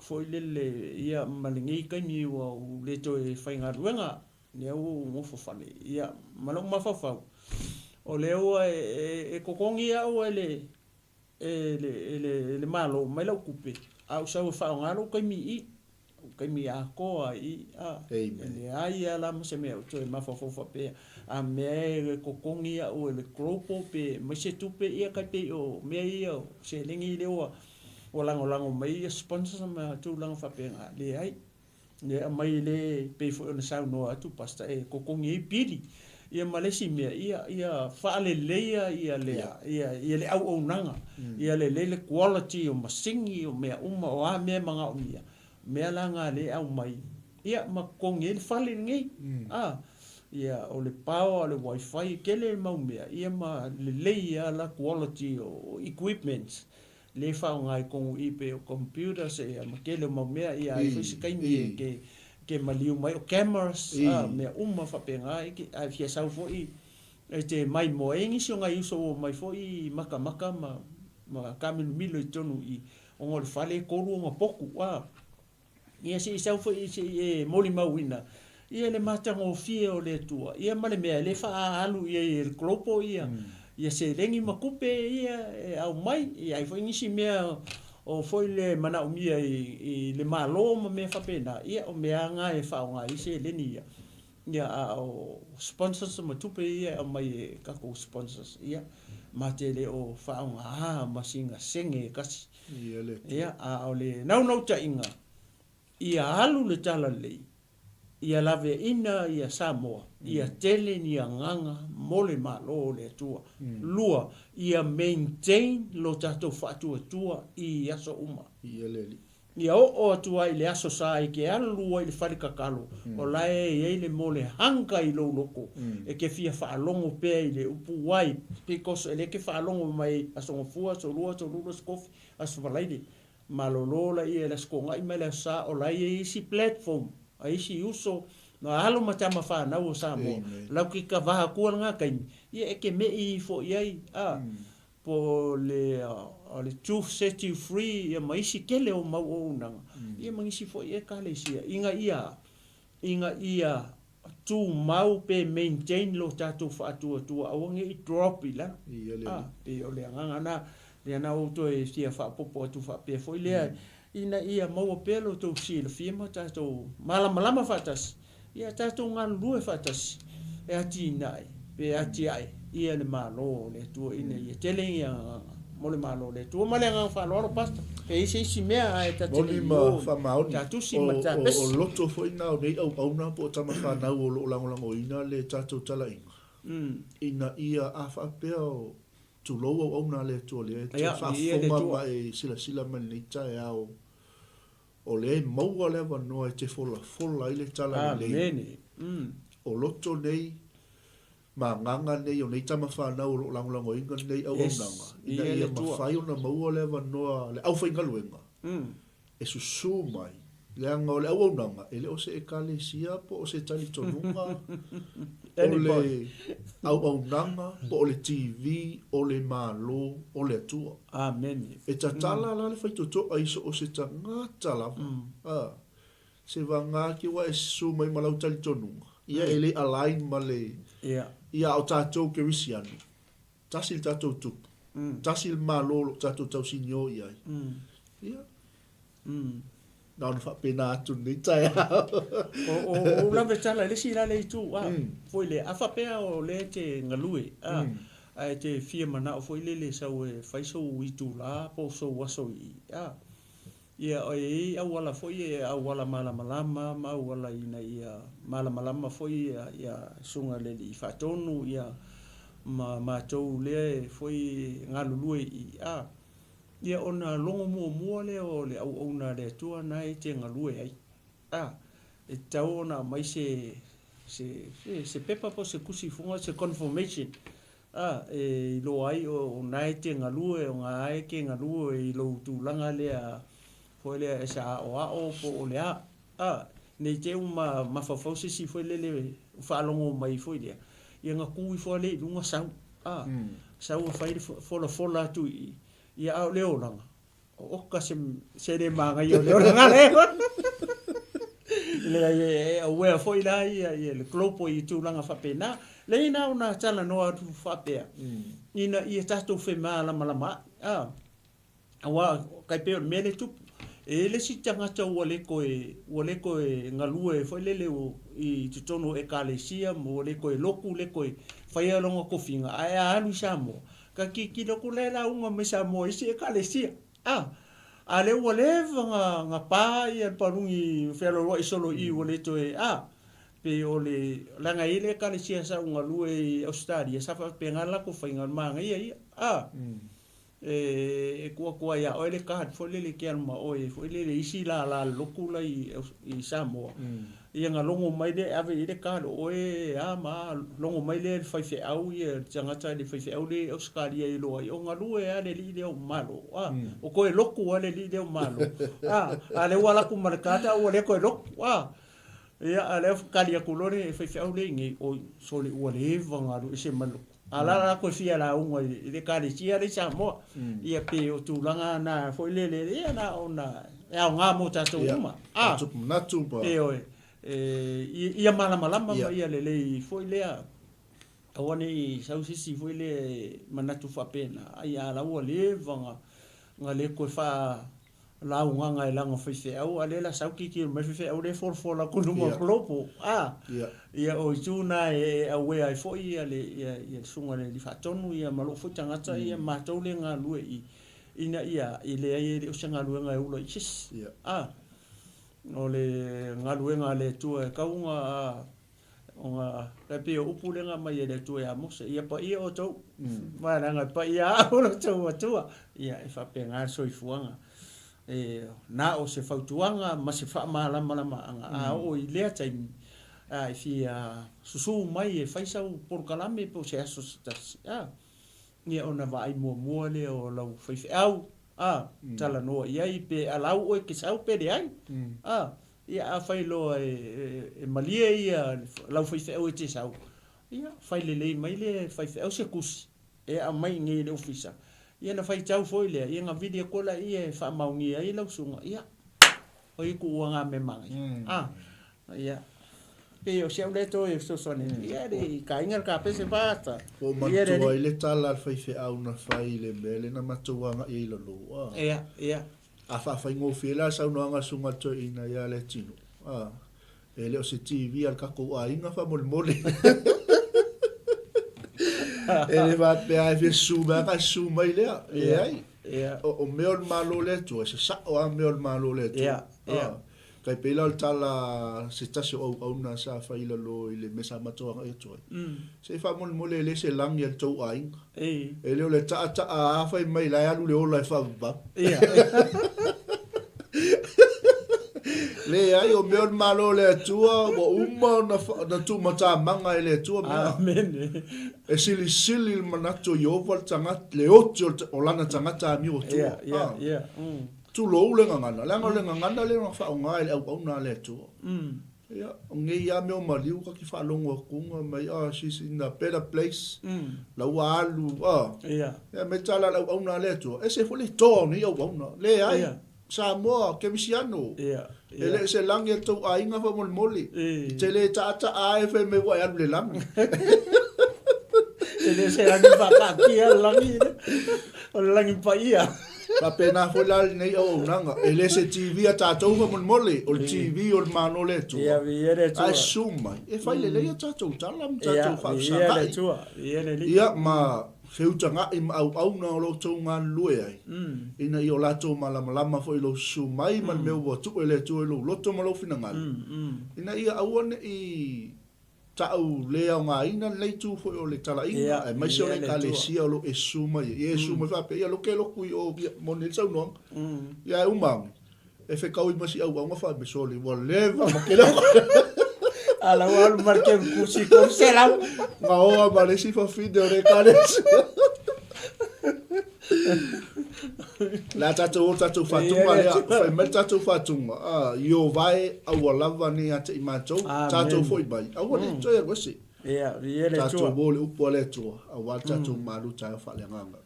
foi lele, ia, ma lenei taimi ua ou le toe faigaluega, lea ua ou nofo fale, ia, ma lou mafaufau, O lea ua e totogi au e le e le e le e le Malo mai lau tupe, a ou sau e faaaoga lou taimi i i, lou taimi atoa i i, a, e leai lava la ma se mea ou toe mafaufau faapea, a mea e totogi au e le Global pe aumai se tupe, ia tai pei o mea ia o seleni lea ua ua lagolago mai ia sponsors ma tulaga faapena, leai. E aumai le, pei foi ona saunoa atu Pastor e totogi ai pili. Ia ma le isi mea, ia, ia faaleleia ia le, ia, ia le auaunaga, ia lelei le quality o masini, o mea uma, o a mea e manaomia, mea la na lea e aumai, ia ma totogi ai le fale lenei. A, ia o le power, o le wifi, e tele le mau mea, ia ma lelei lava la quality o equipments lea e faaaoga i totonu i i pei o computers ia ma tele o mau mea ia ai foi se taimi e ke ke maliu mai o cameras a mea uma faapena e ke ae fia sau foi e te maimoa ai nisi o nai uso ua omai foi i makamaka ma ma taamilomilo i totonu i i ona o le fale e tolu ona potu a. Ia se i sau foi se i e molimauina ia le matagofie o le Atua, ia ma le mea e le faaalu i ai e le Global ia, ia seleni ma tupe ia e aumai, e i ai foi nisi mea o foi le manaomia i, i le Malo ma mea faapena, ia o mea lava na e faaaoga ai seleni ia. Ia a o sponsors ma tupe ia e aumai e tatou sponsors, ia ma te le o faaaoga ma sina sene e tasi. Ia, a o le naunautaiga, ia alu le talalelei, ia laveaina ia Samoa, ia tele ni agaga mo le Malo o le Atua. Lua, ia maintain lo tatou faatuatua i aso uma. Ia oo atu ai i le Aso Sa e ke alu ai i le fale tatalo, o la e i ai le mole hunger i lou loko, e ke fia faalogo pea i le upu wai, because e le ke faalogo mai Aso Gafua, Aso Lua, Aso Lulu, Aso Kofi, Aso Faraile, malolo laia i le Aso Toonai ma le Aso Sa, o la e i ai isi platform a isi uso ma alo ma tama fanau o Samoa, lau ke kava atua lena taimi, ia e ke me'i ifo i ai, a. po o le o le Truth Set You Free ia ma isi tele o mau auaunaga ia ma nisi foi Ekalesia ina ia ina ia tumau pe maintain lo tatou faatuatua aua ne i drop i lalo. A, pei o le agaga na lea na ou toe fia faaopoopo atu faapea foi lea ina ia maua pea lo outou silafia ma tatou malamalama faatasi Ia tatou galulue faatasi e atinae pe atiae ia le Malo o le Atua ina ia tele ni agaga mo le Malo o le Atua. Ma le agaga faaaloalo Pastor, pe i ai se isi mea ae ta te le i o i ta tusi ma ta pesi. O loto foi na o nei auauna po o tama fanau o lo o lagolagoina le tatou talaiga ina ia a faapea o tulou auauna a le Atua lea e te faafofoga ma e silasila mai i lenei taeao O lea e maua le avanoa e te folafola ai le tala lelei. O loto nei ma agaga nei o nei tama fanau o lo o lagolagoina lenei auaunaga, ina ia mafai ona maua le avanoa a le aufaigaluega e susu mai, leaga o le auaunaga e le o se Ekalesia po o se talitonuga, o le auaunaga po o le TV o le Malo o le Atua. Amene. E tatala la le faitotoa i so o se tagata lava, a, se vagā ki ua e susu mai ma lau talitonuga, ia e le align ma le, Ia. ia a o tatou Kerisiano, tasi le tatou tupu, tasi le Malo o lo o tatou tausinio i ai. Ia. Na ona faapena atu lenei taeao. O, o, o lave tala i le isi la le itu, a, foi lea, a faapea o lea e te galue, a, ae te fia manao foi lele sau e fai sou itula po o sou aso i i, a, ia, e i ai auala foi e auala malamalama ma auala ina ia malamalama foi ia, ia Susuga i le Alii Faatonu, ia, ma matou lea e foi e galulue i i, a. Ia ona logo muamua lea o le auauna a le Atua na e te galue ai. A, e tatau ona aumai se, se, se, se pepa po o se tusi fuga, se confirmation, a, e iloa ai o na e te galue, o na e te galue i lou tulaga lea foi lea e sa aoao po o le a. A, ne i te i ua mafaufau se isi foi lele faalogo mai foi lea, ia na tu ifo lava lea i luga sau. A, sau e fai le folafola atu i i, ia a o le olaga, oka se, se le manaia o le olaga lea. Leai, e aware foi la ia, ia le global i tulaga faapena. Leai na ona talanoa atu faapea, ina ia tatou femalamalamaai, a. Aua, tai pei o le mea lea e tupu, e i ai le isi tagata ua le toe, ua le toe galue foi lele i totonu o Ekalesia ma ua le toe lotu, le toe faia lona tofiga, ae a alu i Samoa, ta tilotilo atu la e lauga mai Samoa i isi Ekalesia. A, a lea ua leva ona, ona pa ia le paluni fealoaloai solo i i ua le toe, a, pei o le, leaga e i ai le Ekalesia sa ou galue i Ausetalia, sa faapena le latou faiga, o le manaia ia, a. E tuu atu lava ia oe le card foi lele e te alu ma oe foi lele i isi lala o le lotu la i Samoa, ia ona logo mai lea e ave i ai le card o oe e a ma a, logo mai lea e le faifeau ia le tagata le faifeau lea i Ausetalia e iloa ai o galue lava le alii lea o Malo, a, o toe lotu lava le alii lea o Malo, a, a o lea ua alu atu ma le card a ua le toe lotu, a. Ia, a o lea ua tali atu loa le faifeau lea i inei, oi, sole ua leva ona alu ese mai le lotu. A o la la toe fia lauga i le Ekalesia lea i Samoa. Ia pei o tulaga na foi lele, ia na ona e aoga mo tatou uma. A tupu manatu ma. Ioe, ia malamalama ma ia lelei foi lea, aua ne i sau se isi foi lea e manatu faapena, ai a la ua leva ona le toe faa laugaga e lana faifeau, a o lea la sau tilotilo mai le faifeau lea e folafola atu i luma o le global, a, ia o itu na e aware ai foi ia le ia le susuga i le Alii Faatonu ia ma lou foi tagata ia matou lea e galulue i i ina ia e leai e le o se galuega e ula i se isi, a, o le galuega a le Atua e tatau ona Ona e pei o upu lea na aumai e le Atua ia Mose, Ia paia outou, ma leaga e paia au lo outou Atua. Ia, e faapena le soifuaga. E na o se fautuaga ma se faamalamalamaga, a oo i lea taimi, a e fia susu mai e fai sau polokalame po o se aso se tasi, a, ia ona vaai muamua lea o lau faifeau, a, talanoa i ai pe alau oe e te sau pe leai, a. Ia afai loa e malie ia lau faifeau e te sau, ia fai lelei mai le faifeau se tusi e aumai i inei i le ofisa, ia ona faitau foi lea, ia ona vili atu laia e faamaonia ai lau susuga, ia o i tuua na mea manaia. A, ia, pei o si au lea toe fesoasoani atu, ia le i kainga le kapese fata. Ua ou manatua ai le tala a le faifeau na fai i le mea lea na matou agai ai i lalo, a. Ia, ia. A faafaigofie la le saunoaga a le Susuga i le Toeaina ia Leatino, a, e le o se TV a le tatou aiga faamolemole. E le faapea e fia susu mai lava ona e susu mai lea. Leai. O mea o le Malo o le Atua, e sasao lava mea o le Malo o le Atua. Tai pei la o le tala a se tasi o auauna sa fai i lalo i le mea sa matou agai atu ai, se i faamolemole e le se lagi a le tou aiga. E le o le taataa a fai mai la e alu le ola e faavavau. Leai, o mea o le Malo o le Atua ua uma ona tuumatamaga e le Atua mea. E silisili le manatu o Ieova le tagata, le oti o lana tagata amio atua. Tulou le gagana, leaga o le gagana lea na faaaoga e le auauna a le Atua. Ia, o nei lava mea o maliu ta te faalogo atu mai, oh, she's in a better place, la ua alu, oh. Ia, me tala a le auauna a le Atua, ese foi le toa o nei auauna. Leai, Samoa, Kerisiano, e le o se lagi a le tou aiga faamolemole. E te le taataa e fai mai ua e alu i le lagi. E le o se lagi faataatia le lagi, o le lagi paia. Faapena foi la lenei auaunaga, e le se TV a tatou faamolemole, o le TV o le Malo o le Atua. Ia, viia le Atua. Ae susu mai, e fai lelei a tatou tala ma tatou faafesagai. Ia, viia le Atua, viia le Alii. Ia, ma feutaga'i ma auauna o lo outou galulue ai, ina ia o latou malamalama foi i lou susu mai ma le mea ua tuu e le Atua i lou loto ma lou finagalo, ina ia aua ne i Ta'u le aogaina lenei itu foi o le talaiga, aemaise o le Ekalesia o lo o e susu mai ai. Ia e susu mai faapea, ia loke loku i o, ia, moni ai le saunoaga. Ia ae uma ane, e fekaui ma si auauga faapea, sole, ua leva ma kele o A la ua alu ma le keu kusi 300. Gaoa ma le isi fafine o le Ekalesia. Le a tatou o tatou faatuga lea, fai mai le tatou faatuga, a, Ieova e, aua lava ne ia te i matou, tatou foi mai, aua ne i toe alu ese. Tatou o i le upu a le Atua, aua le tatou malu taeao faaleagaga.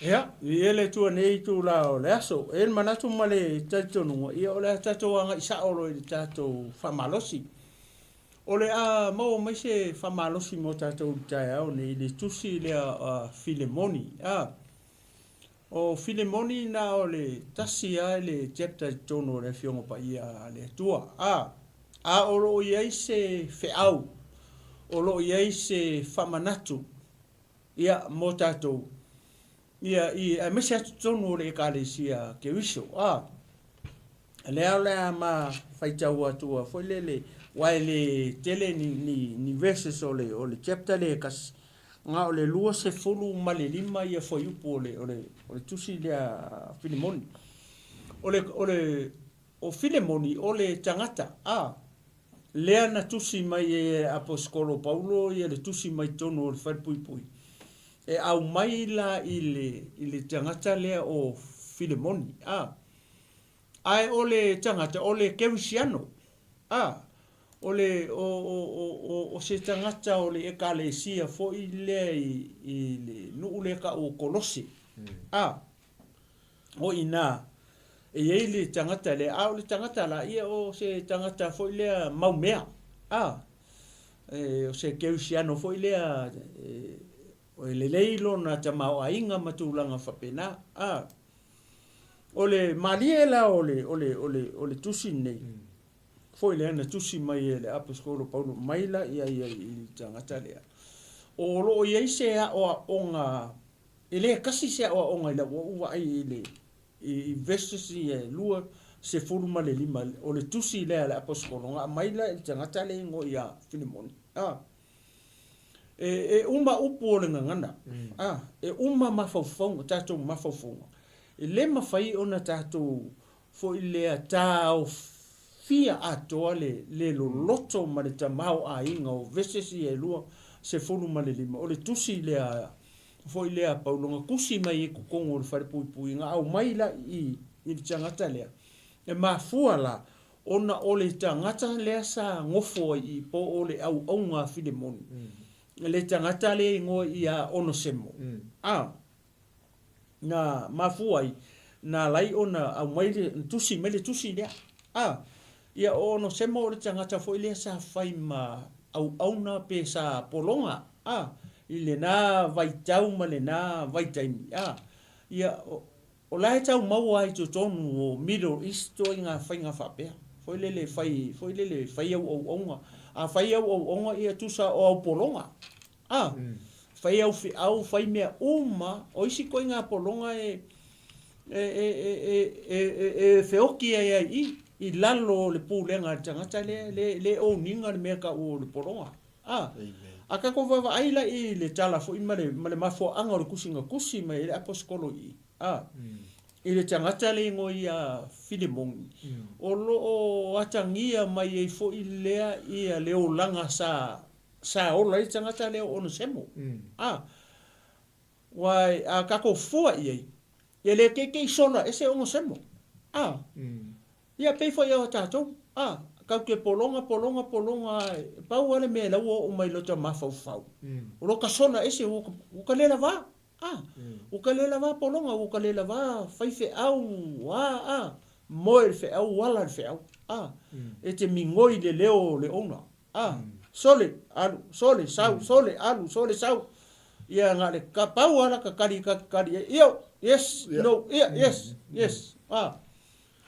Ia, viia le Atua i lenei itula o le aso. E i ai le manatu ma le talitonuga, ia o le a tatou agai sao loa i le tatou faamalosi. O le a maua mai se faamalosi mo tatou i le taeao nei i le tusi lea a Filemoni. A, o Filemoni na o le tasi lava le chapter i totonu o le Afioga Paia a le Atua. A, a o lo o i ai se feau, o lo o i ai se faamanatu ia, mo tatou, ia, i, aemaise lava totonu o le Ekalesia Keriso. A, lea o le a ma faitau atu a foi lele, aua e le tele ni, ni, ni verses o le, o le chapter lea e tasi, na o le 25 ia fuaiupu o le, o le, o le tusi lea a Filemoni. O le, o le, o Filemoni o le tagata, a, lea na tusi mai e le Aposetolo Paulo ia le tusi mai totonu o le falepuipui, e aumai la i le, i le tagata lea o Filemoni, a. Ae o le tagata, o le Kerisiano, a, o le, o, o, o, o, o se tagata o le Ekalesia foi lea i, i le nuu lea tau o Kolose, a. O i inā, e i ai le tagata lea, a o le tagata la, ia o se tagata foi lea mau mea, a, e, o se kerisiano foi lea, e, e lelei lona tamaoaiga ma tulaga faapena, a. O le malie la o le, o le, o le, o le tusi lenei, foi lea na tusi mai e le Aposetolo Paulo mai la ia ia i le tagata lea, o lo o i ai se aoaoga E le tasi se aoaoga i lau ou vaai i le i verses ia e 25 o le tusi lea a le Aposetolo na aumai la i le tagata lea e igoa ia Filemoni. A. E, e uma upu o le gagana. A. E uma mafaufauga, tatou mafaufauga. E le mafai ona tatou foi lea taofia atoa le le loloto ma le tamaoaiga o verses ia e 25 o le tusi lea foi lea a Paulo na tusi mai i totonu o le falepuipui na aumai la i i le tagata lea e mafua la ona o le tagata lea sa nofo ai i po o le auauna a Filemoni le tagata lea e igoa ia Onosemo a na mafua ai na ala ai ona aumai le, na tusi mai le tusi lea. A, ia o Onosemo o le tagata foi lea sa fai ma auauna pe sa pologa, a, i lena vaitau ma lena vaitaimi, a, ia, o, o la e tau maua ai i totonu o Middle East o ina faiga faapea, foi lele fai, foi lele fai au auauna. A fai au auauna ia tusa o au pologa. A, fai au feau, fai mea uma, o isi ituaiga pologa e, e, e, e, e, e, e feoki ai ai i, i lalo o le pulega a le tagata lea, le, le own ina le mea tau o le pologa. A, a tatou vaavaai la i le tala foi ma le, ma le mafuaaga o le tusi na tusi mai ai le Aposetolo i i, a, i le tagata le igoa ia Filemoni, o lo o atagia mai ai foi lea ia le olaga sa Sa ola ai le tagata lea o Onesemo. A, ua, a tatou fua i ai, e le teitei sola ese Onesemo. A, ia pei foi o tatou, a, tatou te pologa, pologa, pologa, e pau lava le mea la ua oo mai i lota mafaufau, o lota sola ese ua, ua ta le lava. A, ua ta le lava pologa, ua ta le lava faifeau, a, a, moe i le feau, ala i le feau. A, e te migoi i le leo o le owner. A, sole, alu, sole, sau, sole, alu, sole, sau. Ia na o le ka, pau lava la ka kali, ka kali ai, io, yes, no, ia, yes, yes. A,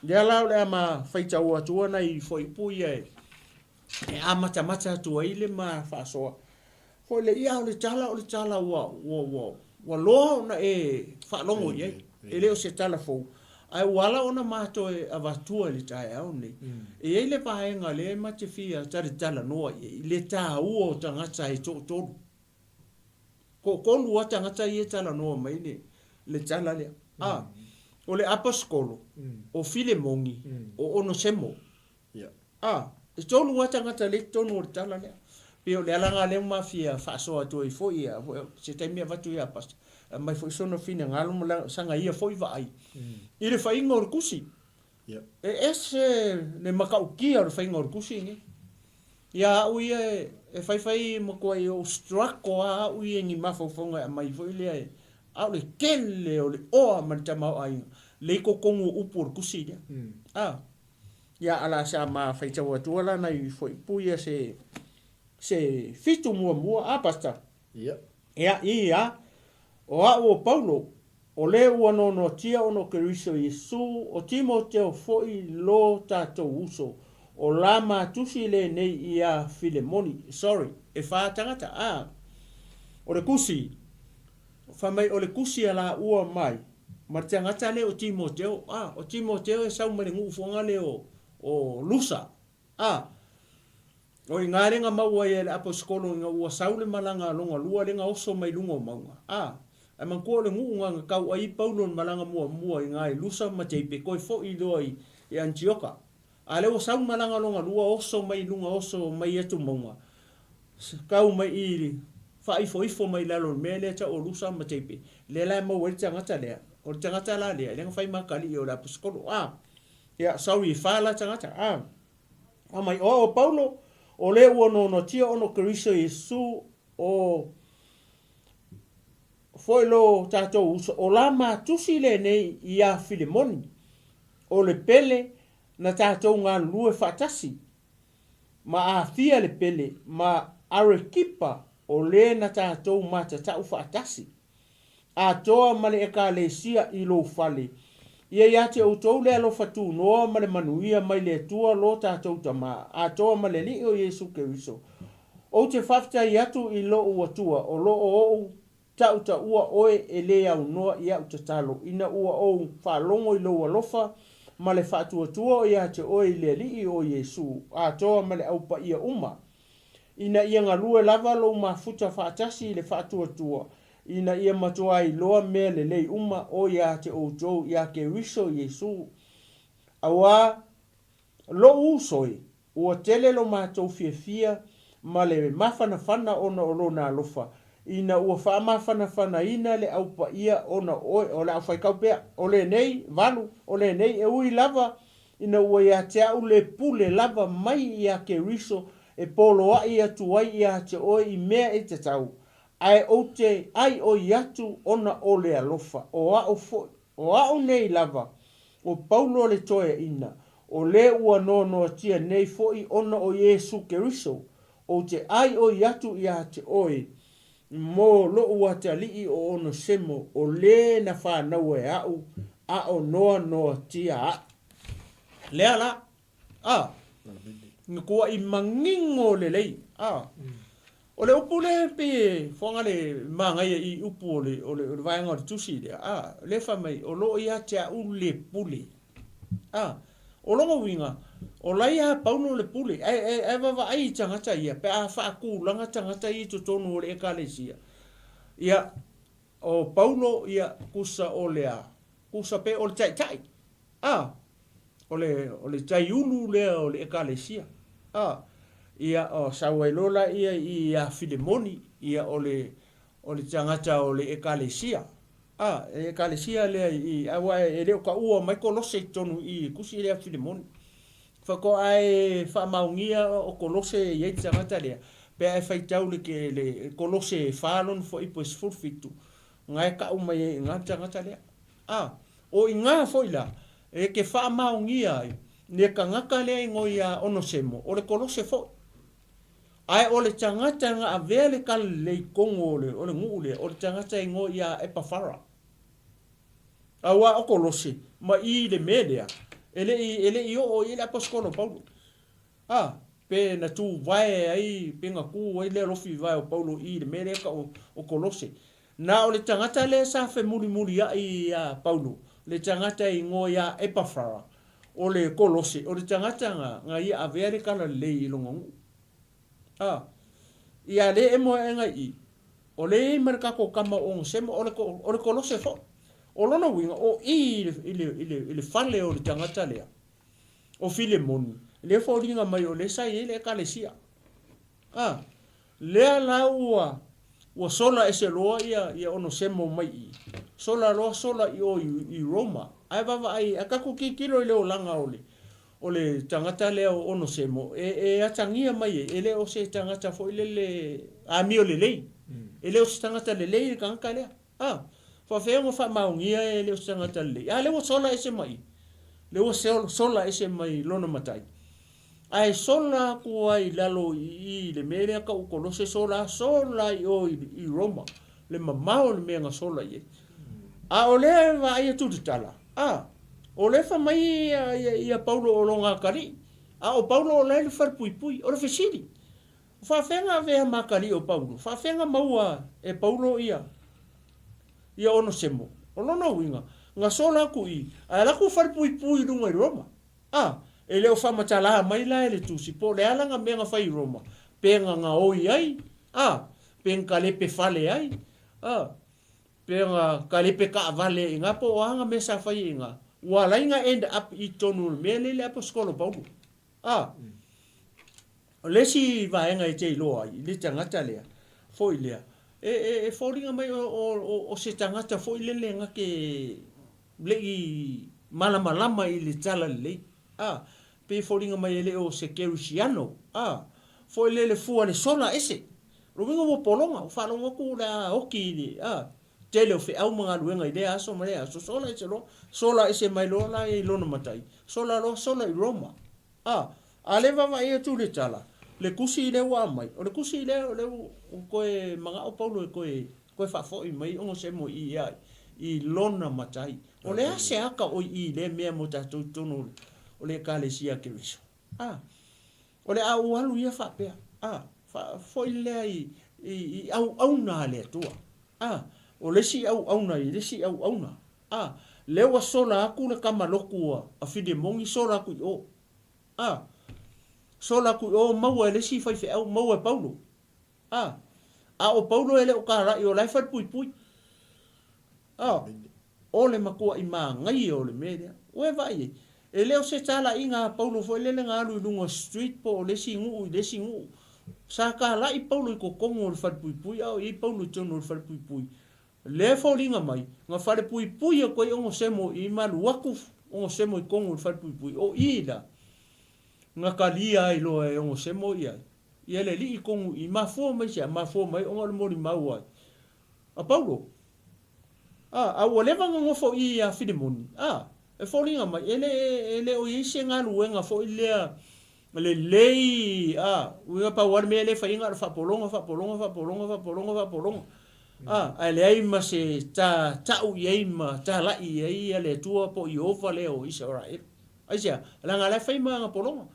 lea la o le a ma faitau atua nai fuaiupu ia e, e amatamata atu ai le ma faasoa. Foi le, ia, o le tala, o le tala ua, ua, ua, ua loa ona e faalogo i ai. E le o se tala fou, ae ua ala ona ma toe avatua i le taeao lenei. E i ai le vaega lea ma te fia talatalanoa i ai, i le taua o tagata e toatolu. Toatolu lava tagata ia e talanoa mai le, le tala lea. A, o le Aposetolo, o Filemoni, o Onosemo. Ia. A, e tolu lava tagata lea i totonu o le tala lea. Pei o le ala lena lea ua ma fia faasoa atu ai foi, ia, se taimi avatu ia Pastor, aumai foi sona finagalo ma la, sana ia foi vaai i le faiga o le tusi. Ia. E ese le matautia o le faiga o le tusi lenei. Ia au ia e, e faifai matuai ou struggle lava au ia i ni mafaufauga e aumai foi lea e. A o le tele o le oa ma le tamaoaiga lea i totonu o upu o le tusi lea. A. Ia a la sa ma faitau atua la nai fuaiupu ia se se fitu muamua a Pastor? Ia. Ia, i a, o a'u o Paulo, o le ua noanoatia ona o Keriso Iesu, o Timoteo foi lo tatou uso, o la ma tusi lenei ia Filemoni, sorry, e fa tagata, a, o le tusi, fai mai o le tusi a la ua mai, ma le tagata le o Timoteo, a, o Timoteo e sau mai le nuu foga le o, o Lusa, A. O i ngā lenga maua ia e le aposikolo ina ua sau le malaga a longa lua lenga oso mai luga o mauga. A. Ae manatua o le nuu nga na tau ai Paulo le malaga muamua i ngā i Lusa ma Teipe toe foʻi loa i i Antioka. A lea ua sau le malaga longa lua oso mai luga oso mai atu mauga, tau mai i faaifoifo mai lalo o le mea lea tau o Lusa ma Teipe, lea la e maua ai le tagata lea. O le tagata la lea, lea na fai ma atalii o le aposikolo. A. Ia, sorry, e fa la tagata. A. Fai mai, o au o Paulo, o le ua noanoatia ona o Keriso Iesu, o foi lo tatou uso, o la matusi lenei ia Filemoni, o le pele na tatou galulue faatasi, ma Afia le pele, ma Arekipa, o le na tatou matatau faatasi. Atoa ma le Ekalesia i lou fale. Ia ia te outou le alofa tunoa ma le manuia mai le Atua lo tatou Tama, atoa ma le Alii o Iesu Keriso. Ou te faafetai atu i lou Atua o lo o ou tautaua oe e le aunoa i au tatalo, ina ua ou faalogo i lou alofa ma le faatuatua o ia te oe i le Alii o Iesu, atoa ma le au paia uma. Ina ia galue lava lou mafuta faatasi i le faatuatua, ina ia matua iloa mea lelei uma o ia te outou iā Keriso Iesu. Auā, loʻu uso e, ua tele lo matou fiafia ma le mafanafana ona o lona alofa, ina ua faamafanafanaina le au paia ona oe, o le a faitau pea, o lenei, valu, o lenei, e ui lava ina ua ia te a'u le pule lava mai iā Keriso e poloaʻi atu ai iā te oe i mea e tatau, ae ou te ʻaiʻoi atu ona o le alofa, o a'u foʻi, o a'u nei lava, o Paulo le toeaina, o le ua noanoatia nei foʻi ona o Iesu Keriso, ou te ʻaiʻoi atu iā te oe, mo loʻu atalii o Onosemo, o le na fanaua e aʻu, a o noanoatia aʻu. Lea la, a, na kuaʻi manino lelei, a. O le upu lea e pei e foaga le magaia i upu o le, o le, o le vaega o le tusi lea, a, lea fai mai, o loo ia te aʻu le pule. A, o lona uiga, o la ia a Paulo le pule, ae, ae, ae vaavaai i tagata ia, pe a faatulaga tagata ia i totonu o le Ekalesia. Ia, o Paulo, ia, tusa o le a? Tusa pe o le taitai. A, o le, o le taiulu lea o le Ekalesia. A, ia, o sau ai loa laia ia Filemoni, ia, o le, o le tagata o le Ekalesia. A, e Ekalesia lea i, aua e le o taua mai Kolose i totonu i i tusi lea Filemoni. Faatoa e faamaonia o Kolose e i ai le tagata lea, pe a e faitau le, le Kolose e fa lona fuaiupu e 17, na e tau mai ai i ina le tagata lea. A, o ina foi la, e te faamaonia ai le tagata lea i ngoi ia Onosemo, o le Kolose foi. Ae o le tagata na avea le talalelei i totonu o le, o le nuu lea, o le tagata e igoa ia Epafara. Auā o Kolose ma i le mea lea, e le i, e le i oo i ai le aposetolo o Paulo. A, pe na tuvae ai, pe na tu ai le alofi vae o Paulo i le mea lea tau o Kolose. Na o le tagata lea sa femulimuliaʻi iā Paulo, le tagata e igoa ia Epafara, o le Kolose, o le tagata na, na ia avea le talalelei i lona nuu. A, ia le emo aʻe i i, o le i ai ma le tatou tama o Onosemo, o le, o le Kolose foi. O lona uiga, o i i le, i le, i le, i le fale o le tagata lea, o Filemoni, lea e foliga mai o lea sa i ai le Ekalesia. A, Lea la ua ua sola ese loa ia ia Onosemo mai i, sola loa sola i o i, i Roma. Ae vaavaai, a tatou tilotilo i le olaga o le, o le tagata lea o Onosemo, e, e atagia mai ai, e le o se tagata foi lele amio lelei. E le o se tagata lelei le tagata lea. A. Faafefea ona faamaonia e le o se tagata lelei? A lea ua sola ese mai i. Lea ua sola ese mai lona matai. Ae sola atu ai i lalo i i i le mea lea tau o Kolose, sola, sola i o i Roma, le mamao o le mea na sola i ai. A o lea e vaai atu i le tala, a, o lea e fai mai ia Paulo o lona atalii, a o Paulo o la e i le falepuipui. O le fesili, o faafefea na avea ma atalii o Paulo? Faafefea na maua e Paulo ia, ia Onosemo? O lona uiga, na sola atu i i, ae alu atu falepuipui i luga i Roma. A, e le o faamatala mai la e le Tusi po o le a lana mea na fai i Roma, pe na gaoi ai, a, pe na kalepe fale ai, a, pe na kalepe taavale ai i ina, po o a na mea sa fai ai i ina, ua ala ai na end up i totonu o le mea lea i le Aposetolo Paulo. A, o le isi vaega e te iloa ai i le tagata lea, foi lea, e, e, e foliga mai o, o, o, o se tagata foi lele na te le i malamalama i le tala lelei, a, pei e foliga mai e le o se Kerisiano, a, foi lele fua le sola ese. O le uiga ua pologa, ua faalogo atu o le a oti i le, a, tele o feau ma galuega i lea aso ma lea aso, sola ese loa, sola ese mai loa la i lona matai, sola loa, sola i Roma. A, a le vaavaai atu le tala, le tusi lea ua aumai, o le tusi lea o lea ua toe manao Paulo e toe, toe faafoi mai ona se moi i ia i lona matai. O le a se aka o i i lea mea mo tatou i totonu o le Ekalesia a Keriso? A, o le a ou alu ia faapea, a, faafoi lea i, i, i auauna a le Atua. A, o le isi auauna i le isi auauna. A, lea ua sola atu le tama lotu a Filemoni, sola atu i o. A, sola atu i o, maua e le isi faifeau, maua e Paulo. A, a o Paulo e le o talai, o la e falepuipui. A, o le matuaʻi manaia o le mea lea. Ua e vaai ai, e le o se talaiga a Paulo foi lele na alu i luga o street po o le isi nuu i le isi nuu. Sa talai Paulo i totonu o le falepuipui, a o i ai Paulo i totonu o le falepuipui. Lea e foliga mai, na falepuipui atu ai Onosemo i malu atu Onosemo i totonu o le falepuipui, o i la, na talia ai loa e Onosemo ia, ia le alii i totonu i, mafua mai se a? Mafua mai ona o le molimau a, a Paulo. A, a ua leva ona nofo i ia Filemoni, a, e foliga mai, e le, e le o i ai se galuega foi lea lelei, a, uiga pau lava le mea lea e fai ai na o le faapologa, faapologa, faapologa, faapologa, faapologa, a, ae leai ma se ta ta'u i ai ma tala'i i ai ia le Atua po o Ieova lea o Isaraelu. Aisea? Leaga la e fai ma ana pologa.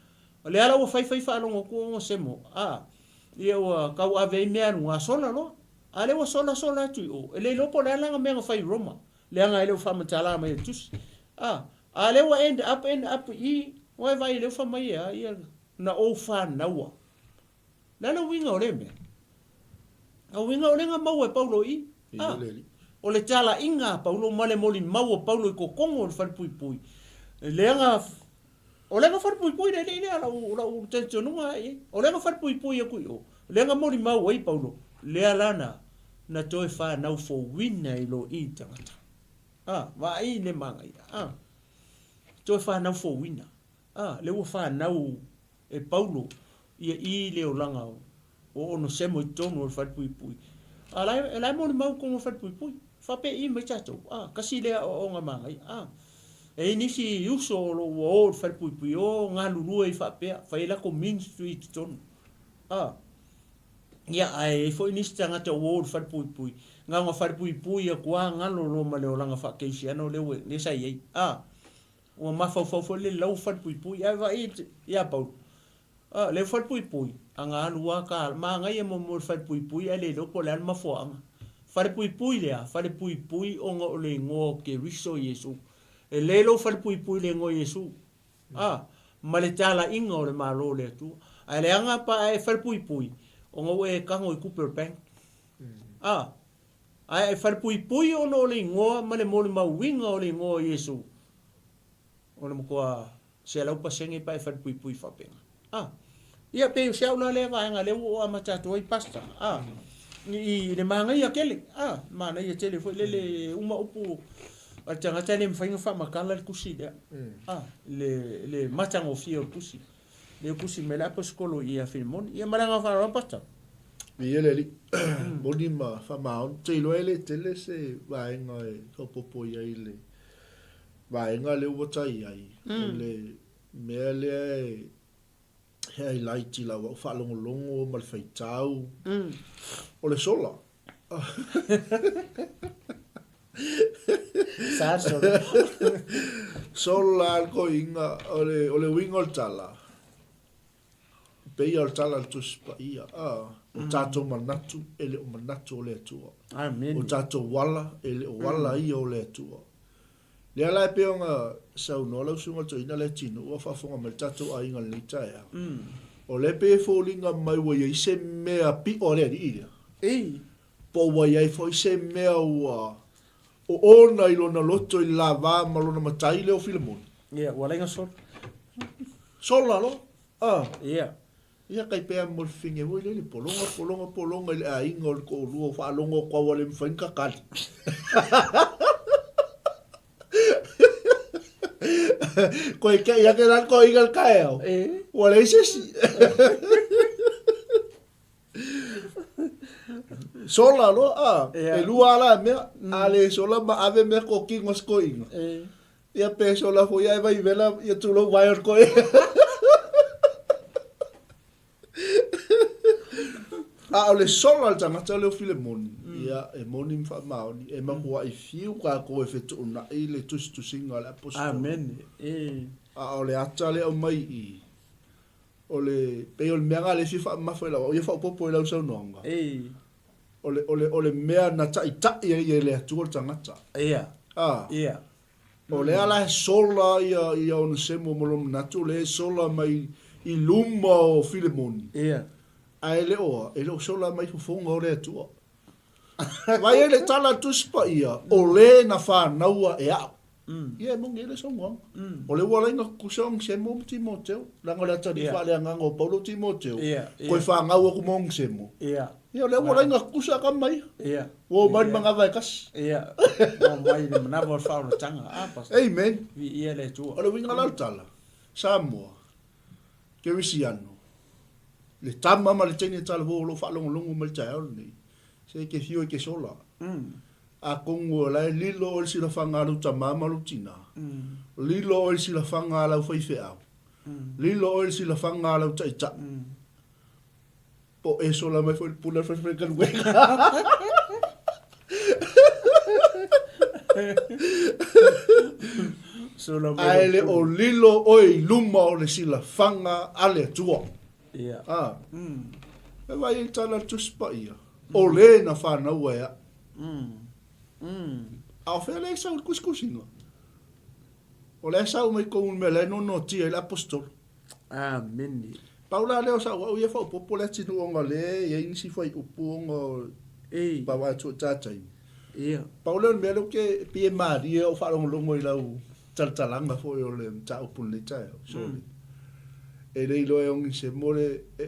O lea la ua fai fai faalogo atu ona semo, a, ia ua tau ave ai mea alu gasola loa. A lea ua sola sola atu i o, e le iloa po o le a lana mea na fai i Roma, leaga e le o faamatala mai e le tusi. A, a lea ua end up, end up i, ua e vaai lea ua fai mai e a ia, na ou fanaua. O le a le uiga o lea mea? A uiga o lea na maua e Paulo i, a, o le talaiga a Paulo ma le molimau o Paulo i totonu o le falepuipui, lea na O lea na falepuipui le alii lea, lau, lau talitonuga i ai. O lea na falepuipui atu i o, lea na molimau ai Paulo, lea la na, na toe fanau fouina i lo i tagata. A, vaai le manaia. A, toe fanau fouina. A, lea ua fanau e Paulo ia i le olaga o, o Onosemo i totonu o le falepuipui. A la e, la e molimau i totonu o le falepuipui. Faapei mai tatou, a, kasi lea aoaoga manaia. A, e i ai nisi uso o lo o ua o i le falepuipui, o galulue ai faapea, fai ai latou ministry i totonu. A, ia, ae i ai foi nisi tagata ua o i le falepuipui, na ona falepuipui atu lava galo loa ma le olaga faakerisiano lea ua, lea sa i ai. A, ua mafaufau foi lele la ua falepuipui, ae vaai ia Paulo, A, le falepuipui, a na alu a ka, manaia mo mo le falepuipui ae le iloa po o le a le mafuaaga. Falepuipui le a? Falepuipui ona o le igoa o Keriso Iesu. E le lou falepuipui le igoa Iesu. A, ma le talaiga o le Malo o le Atua. Ae leaga pa a e falepuipui, ona ua e tago i tupe o le bank. A, ae e falepuipui ona o le igoa ma le molimauina o le igoa o Iesu. O le matua 100% pa e falepuipui faapena. A. Ia pei o si au la lea vaega lea ua ou amata atu ai Pastor. A. I, i le manaia tele. A, manaia tele foi lele uma upu a le tagata e le mafai ona faamatala le tusi lea. A, le, le matagofie o le tusi. Lea tusi mai le Aposetolo ia Filemoni. Ia ma le agaga faaaloalo Pastor. Viia le Alii. Moni ma faamaoni. Ou te iloa e le tele se vaega e faaopoopo i ai i le vaega lea ua tai ai. O le mea lea e highlight i lau au faalogologo ma le faitau, o le sola. Sa sola. Sola le koiga, o le uiga o le tala, Pei o le tala a le Tusi Paia, a, o tatou manatu e le o manatu o le Atua. Amene. O tatou ala e le o ala ia o le Atua. Lea la e pei ona saunoa lau Susuga Toeaina Leatinuu a o faafofoga mai le tatou aiga i lenei taeao, o lea e pei e foliga mai ua i ai se mea piʻo a le Alii lea. Ei. Po ua i ai foi se mea ua oona i lona loto i le lava ma lona matai lea o Filemoni. Ia, ua laina sola. Sola loa. Ah. Ia. Ia kai pea mo le fine foi lele, pologa, pologa, pologa i le aiga o le toalua o faalogo atu a ua le mafai ona kakali. Koe kei ake la le toeaina i le taeao, ua leai se isi. Sola loa, ah, e lua lava la mea, a le sola ma ave mea kokino a se toeaina. Ia pe sola foi ae vai vela ia tulou vae o le koe. A o le sola a le tagata lea o Filemoni, ia e moni ma faamaoni, e makuaʻi fiu kākou e fetuʻunaʻi le tusitusiga a le Aposetolo. Amene. E. A o le ata lea aumai i i, o le, pei o le mea lena lea e fia faamamafa i lau au ia faaopoopo i lau saunoaga. E. O le, o le, o le mea na taʻitaʻi ai e le Atua le tagata. Ia. A. Ia. O lea la e sola ia, ia Onesemo ma lona manatu, o lea e sola mai i luma o Filemoni. Ia. Ae le o a, e le o sola mai fofoga o le Atua. Vaai ai le tala a le Tusi Paia, o le na fanaua e a'u. Ia e moni ai le saunoaga. O le ua laina tutusa Onesemo ma Timoteo, leaga o le atalii faaleagaga o Paulo Timoteo, koe fanau aku ma Onesemo. Ia, o lea ua laina tutusa tama ia. Ua omai i le manava e tasi. Ia, ua omai i le manava o le faaolataga. A, Pastor. Amen. Viia le Atua. O le uiga la o le tala, Samoa, Kerisiano, le tama ma le teine talavou o lo o faalogologo mai i le taeao lenei, se e te fiu e te sola. Atonu o la e lilo oe i le silafaga a lou tama ma lou tina, lilo oe i le silafaga a lau faifeau, lilo oe i le silafaga a lau taitai, po o e sola mai foi i le pule a le falefaigaluega. Ae le o lilo oe i luma o le silafaga a le Atua. Ia. A. E vaai ai le tala a le Tusi Paia, o le na fanau e a'u. A o fea lea e sau i le kusikusiga? O lea e sau mai totonu i le mea la e nonotia ai le Aposetolo. Amene. Pau la lea o sau au ia faaopoopo le atinuu ona o lea e i ai nisi fuaiupu ona o Ei. pau atu o tatai. Ia. Pau lea o le mea lea ou te pei e malie ou faalogologo i lau talatalaga foi o le mataupu i lenei taeao. Sorry. E le iloa e ogisemo le, e,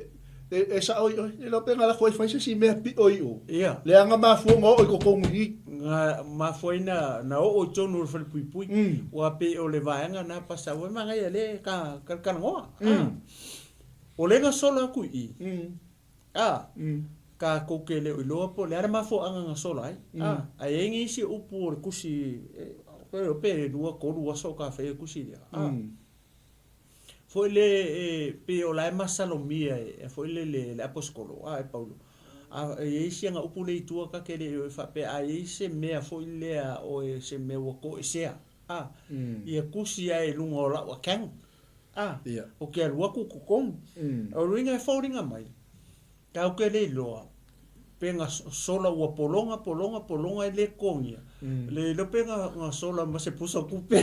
e, e sao i oe, e iloa pe na lako ai fai se isi mea piʻo i o. Ia. Leaga mafua ona oo i totonu i i. Na mafua ai na, na oo i totonu o le falepuipui. Ua pei o le vaega na pasa ua manaia lea e ka, ka talanoa. O lea na sola atu i i. A, tatou te le o iloa po o le a le mafuaaga na sola ai. A, ae i ai nisi upu o le tusi, e, pe lua tolu aso o ta faia le tusi lea. A, Foi le e pei o la e masalomia e foi le le le aposetolo a e Paulo. A e i ai si ana upu lea i tua ta te le i faapea a i ai se mea foi lea o e se mea ua toesea a ia tusi ae i luga o la'u account a ou te alu atu i totonu. O le uiga e foliga mai tatou te le iloa pe na sola ua pologa pologa pologa e le totogia le iloa pe na sola ma se pusa o tupe.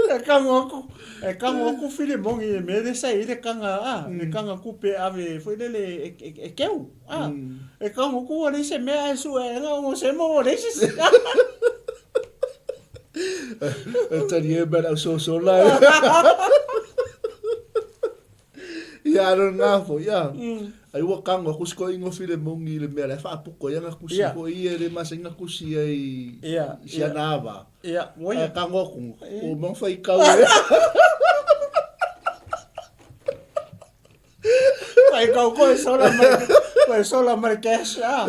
E kago aku, e kago aku Filemoni i le mea lea sa i ai le kaga, a, le kaga tupe e ave foi lele e, e, e keu, a. E kago aku ua leai se mea ae sue ae ona se mo ua leai se isi. E talie mai lau sosola e. Ia alo ngā fo, ia. Ai ua kago aku si koʻiga o Filemoni i le mea la e faapuko ai ana kusi foi ia e le masani ona kusi ai i si ana ava. Ia, Ae kago aku, ua uma ona faitau e. Ai kau koe sola ma koe sola ma le cash a.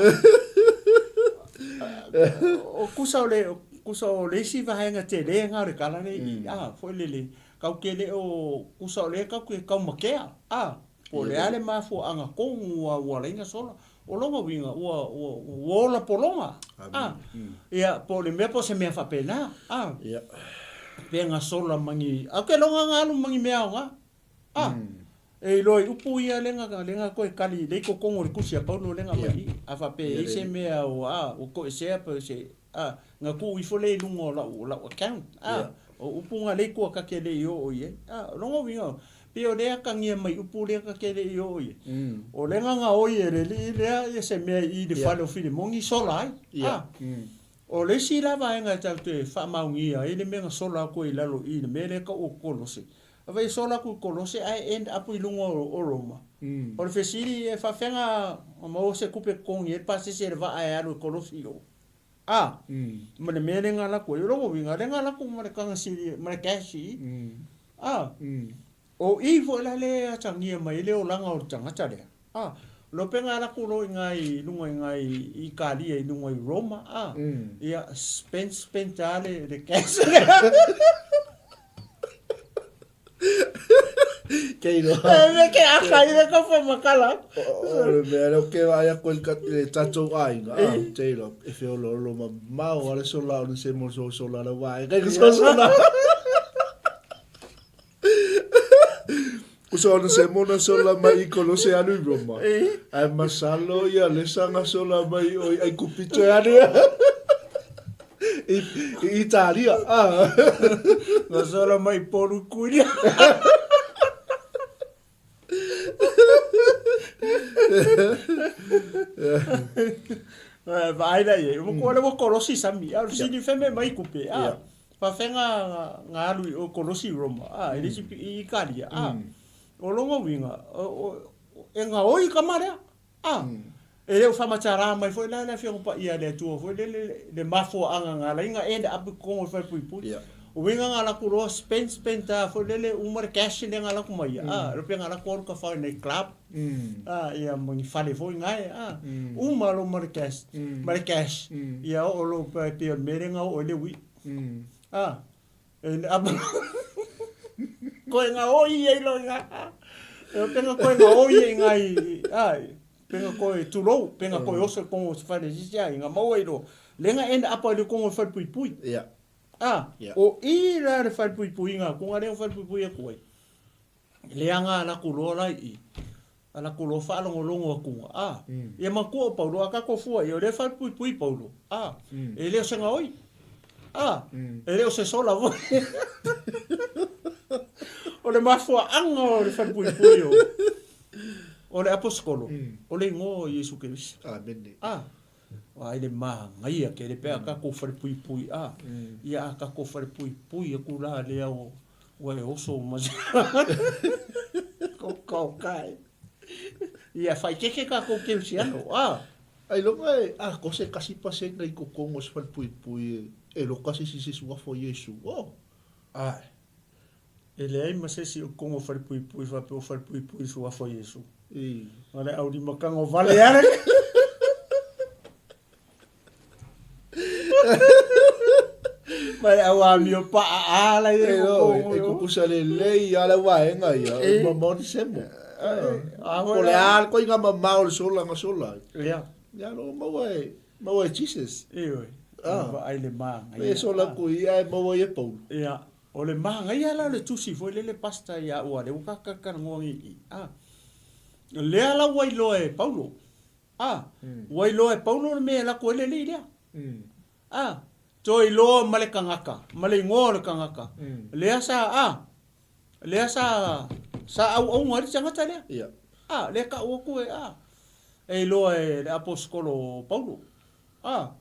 O kusa o le kusa o le isi vaega tele nga o le kala le i a foi lele kau ke le o kusa o le kau ke kau makea a po o le a le mafuaaga tonu ua ua laina sola. O lona uiga ua ua ua ola pologa a ia po o le mea po o se mea faapena a. Pe ga sola ma ni a ke loga ga alu ma ni mea aoga a. E iloa i upu ia le ga le ga koe kali lei kokogo o le tusi a Paulo le ga mai i i a faapea e i ai se mea ua a ua toesea pe o se a ga tuu ifo lea i luga o lau o lau account a o upu ga lei kua ka te le i oo i ai a o lona uiga pei o lea atagia mai upu lea ka te le i oo i ai o le ga gaoi e le alii lea ia se mea i i le fale o Filemoni sola ai a o le isi la vaega e tatou te faamaonia ai le mea na sola atu ai i lalo i i le mea lea e tau o Kolose A vai sola atu i Kolose ae end up i luga o Roma. O le fesili, e faafefea na maua se tupe e totogi ai le pasese i le vaa e alu i Kolosi i o? A, ma le mea lea na alu atu ai. O lona uiga, lea na alu atu ma le tagasili, ma le cash i i. A, o i foi la lea e atagia mai ai le olaga o le tagata lea. A, lope na alu atu loa i ina i luga i ina i Italia i luga i Roma, a, ia, spend, spend lava le cash lea. Kei roa. E me ke aka i le kopa makala. O le mea lea ke vaai aku i le tatou aiga, a, te iloa, e feoloolo mamao a le sola o le se mo so sola le vae. Kai ka so sola. Kusa ona se mona sola mai i Kolose alu i Roma. Ae masalo ia le sanga sola mai o i Aikupito e alu i, i Italia. Ah. Na sola mai polu kuilia. Vaai la ia, ua kua le ua kolosi sami, a o le sini feme mai kupe, a. Faafeai nga alu i o Kolosi i Roma, a, e le isi i Italia, a. O lona uiga, e gaoi kama lea, a. E le o faamatala mai foi la le Afioga Paia a le Atua foi lele le mafuaaga na ala ai na end up i totonu o le falepuipui. O uiga na alu atu loa spend spend a foi lele uma le cash lea na alu atu mai ia, a, e pei na alu atu alu kafau i nai club, a, ia ma ni fale foi nae, a. Uma loa ma le cash, ma le cash, ia oo loa e pei o le mea lea na oo ai le uiʻi. A, e le apa. Koe nga oi ai lo nga. E penga koe nga oi ai nga i, a, penga koe tulou, penga koe oso kongo se fale sisi ai nga maua i lo. Le nga end up ai le kongo fale pui pui. Yeah. A, yeah. O i la le fale pui pui nga, ko nga leo fale pui pui e koe. Leaga ala ku loa la i. Ala ku loa faalogologo atu, a, ia matua o Paulo, a tatou fua ia, o lea e falepuipui Paulo, a, e le o se gaoi, a, e le o se sola foi. O le mafuaaga o le falepuipui o, o le aposetolo, o le igoa o Iesu Keriso. Amene. A, ai le manaia tele pe a tatou falepuipui, a, ia a tatou falepuipui atu la lea o, Ua e oso ma Kaukai. Ia whaikeke kākou Keusiano. Ah. Ailoga e a ko se kasi pasene i kokongo se falepuipui e loka se isi se suafa o Iesu. Oh. Ae. E leai ma se isi o kongo falepuipui faapea o falepuipui suafa o Iesu. I. Ma le aulima kago vale ale. Ma le au amio paa ala ia E ko e kongo. kukusa lelei a le vaega ia, E. mamao ni semo. A Po le a le koiga mamao le sola nga sola. Ia. Ia lo maua e, maua e Jesus. Ioe. Ah. Vaai le manaia. E sola ku ia e maua i e Paulo. Ia. O le manaia la o le tusi foi lele pastor ia au a lea ua kakakanoa nei i i. A. Lea la ua iloa e Paulo. A. Ua iloa e Paulo le mea e lako ai le alii lea. A. Toe iloa ma le tagata, ma le igoa o le tagata. Lea sa, a, lea sa, sa auauna ai le tagata lea. Ia. A, lea tau atu e, a, e iloa e le aposetolo o Paulo. A,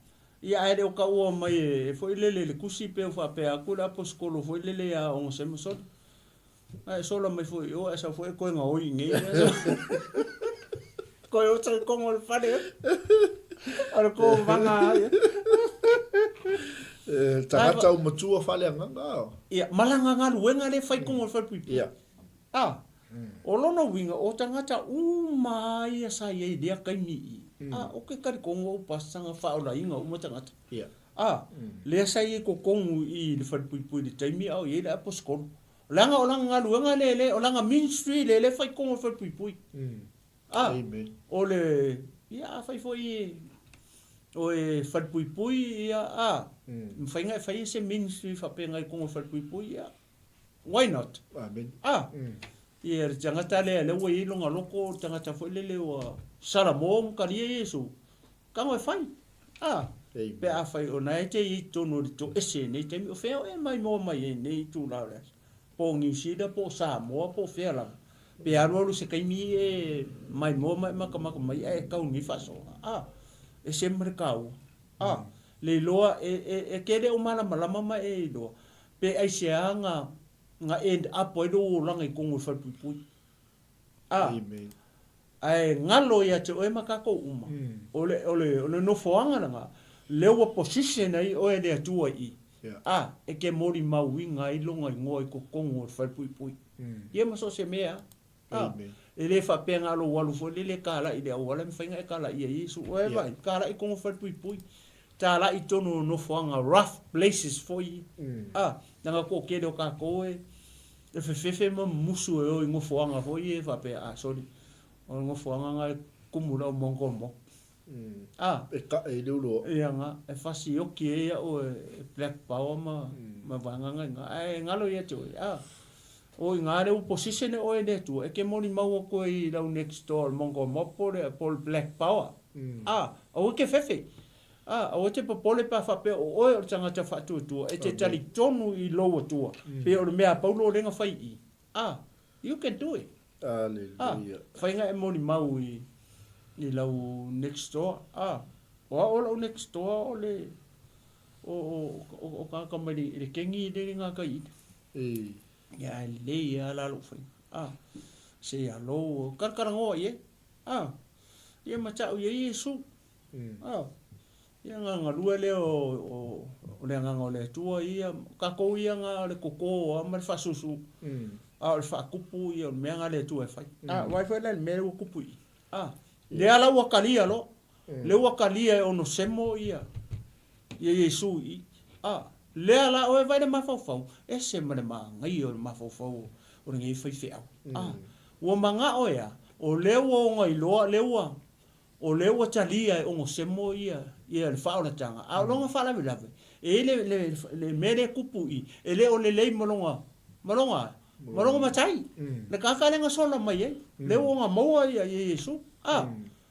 ia ae le o taua mai e, e foi lele i le tusi pe o faapea atu le aposetolo foi lele ia Onosemasoni. Ae sola mai foi i o, ae sau foi e koe gaoi i nei. Koe oso i kongo o le fale. O le ko vanga ai. E, tagata o matua fale agaga. Ia, malanga galuega le fai kongo o le fale puipui. Ia. Ah. O lona uiga, o tagata uma lava ia sa i ai i lea taimi i i, a, o ke talitonu au pastor na faaolaina uma tagata. A, lea sa i ai totonu i i le falepuipui i le taimi a o i ai le aposetolo. Leaga o lana galuega lea le, o lana ministry lea le fai i totonu o le falepuipui. A, o le, ia afai foi o e falepuipui, ia, a, mafai ona e faia se ministry faapena i totonu o le falepuipui, ia, Why not? Amen. Ah, ia le tagata lea lea ua i ai lona loto, le tagata foi lele ua Salamo ma talia Iesu, tago e fai. Ah, pe afai o na e te i ai totonu o le toese i nei taimi, o fea o e maimoa mai ai i nei itula o le aso? Po o Niu Sila, po o Samoa, po o fea lava. Pe alualu se taimi e maimoa ma e matamata mai ae e tau nei faasoa. Ah, ese ma le taua. Ah, le iloa e, e, e te le o malamalama ma e iloa. Pe aisea nga nga end up ai lou olaga i tonu o le falepuipui. A, Amen. ae galo ia te oe ma tatou uma, o le, o le, o le nofoaga lena, lea ua position ai oe e le Atua i i. Yeah. A, e te molimauina ai lona igoa i totonu o le falepuipui. Ia ma so o se mea a. A, e le faapea na lou alu foi lele e talai i le auala e mafai ona e talaia ai Iesu. Ua e vaai, talai i tonu falepuipui, talai i tonu o nofoaga rough places foi ia. A, leaga toatele o tatou e e fefefe ma mumusu e o i nofoaga foi ia e faapea, a soli, o le nofoaga na e kumu lau mongo mo. A. E kaʻe i le ulu. Ia nga, e fasioki ai au e Black Power ma ma vaega nga ina. Ae galo ia te oe. A. O ina le ua position e oe le Atua, e ke molimau atu ai i lau next door le Mongo Mob po le po le Black Power. A, aua ke fefe. A, aua te popole pe a faapea o oe o le tagata faatuatua, e te talitonu i lou Atua, pe o le mea a Paulo lea na fai i i. A, you can do it. Aleluia. A, faiga e molimau i, i lau next door. A, o au o lau next door o le, o, o, o, o tagata mai le, le kengi le le ngā kai ina. E. Ia, e lelei a la lou faiga. A, se ia lou, kalakalangoa i ai. A, ia mata'u i ai Iesu. A, Ia nga galue lea o, o le Agaga o le Atua ia, tatou ia nga o le koko a ma le faasusu, a o le faakupu ia o le mea nga le Atua e fai. A, vaai foi la i le mea lea ua kupu i i. A, lea la ua talia loa, lea ua talia e Onosemo ia, ia Iesu i i. A, lea la oe vaai le mafaufau, ese ma le manaia o le mafaufau o lenei faifeau. A, ua manao e a, o lea ua ona iloa, lea ua, O lea ua talia e Onosemo ia ia le faaolataga, a o lona faalavelave, e i ai le, le, le mea lea e tupu i i, e le o lelei ma lona, ma lona, ma lona matai. Le tagata lea na sola mai ai, lea ua ona maua ia, ia Iesu. A,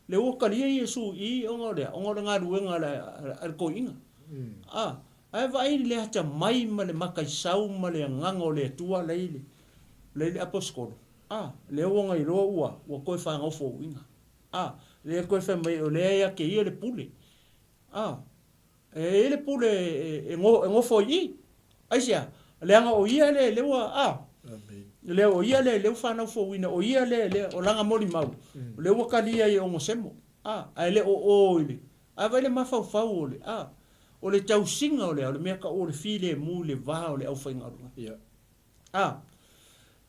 lea ua talia Iesu i i ona o le a? Ona o le galuega a le, a le toeaina. A, ae vaai i le atamai ma le mataisau ma le agaga o le Atua la i le, la i le Aposetolo. A, lea ua ona iloa ua, ua toe faanaofouina. A, lea toe fai mai o lea ia te ia le pule. A, e i ai le pule e, e, e nofo i i. Aisea? Leaga o ia le, le ua, a, lea o ia le, le ua fanau fouina, o ia le, le, o lana molimau, le ua talia i Onosemo. A, ae le o o i le, a vaai le mafaufau o le, a, o le tausiga o le, o le mea taua o le filemu i le va o le aufaigaluega. Yeah. A,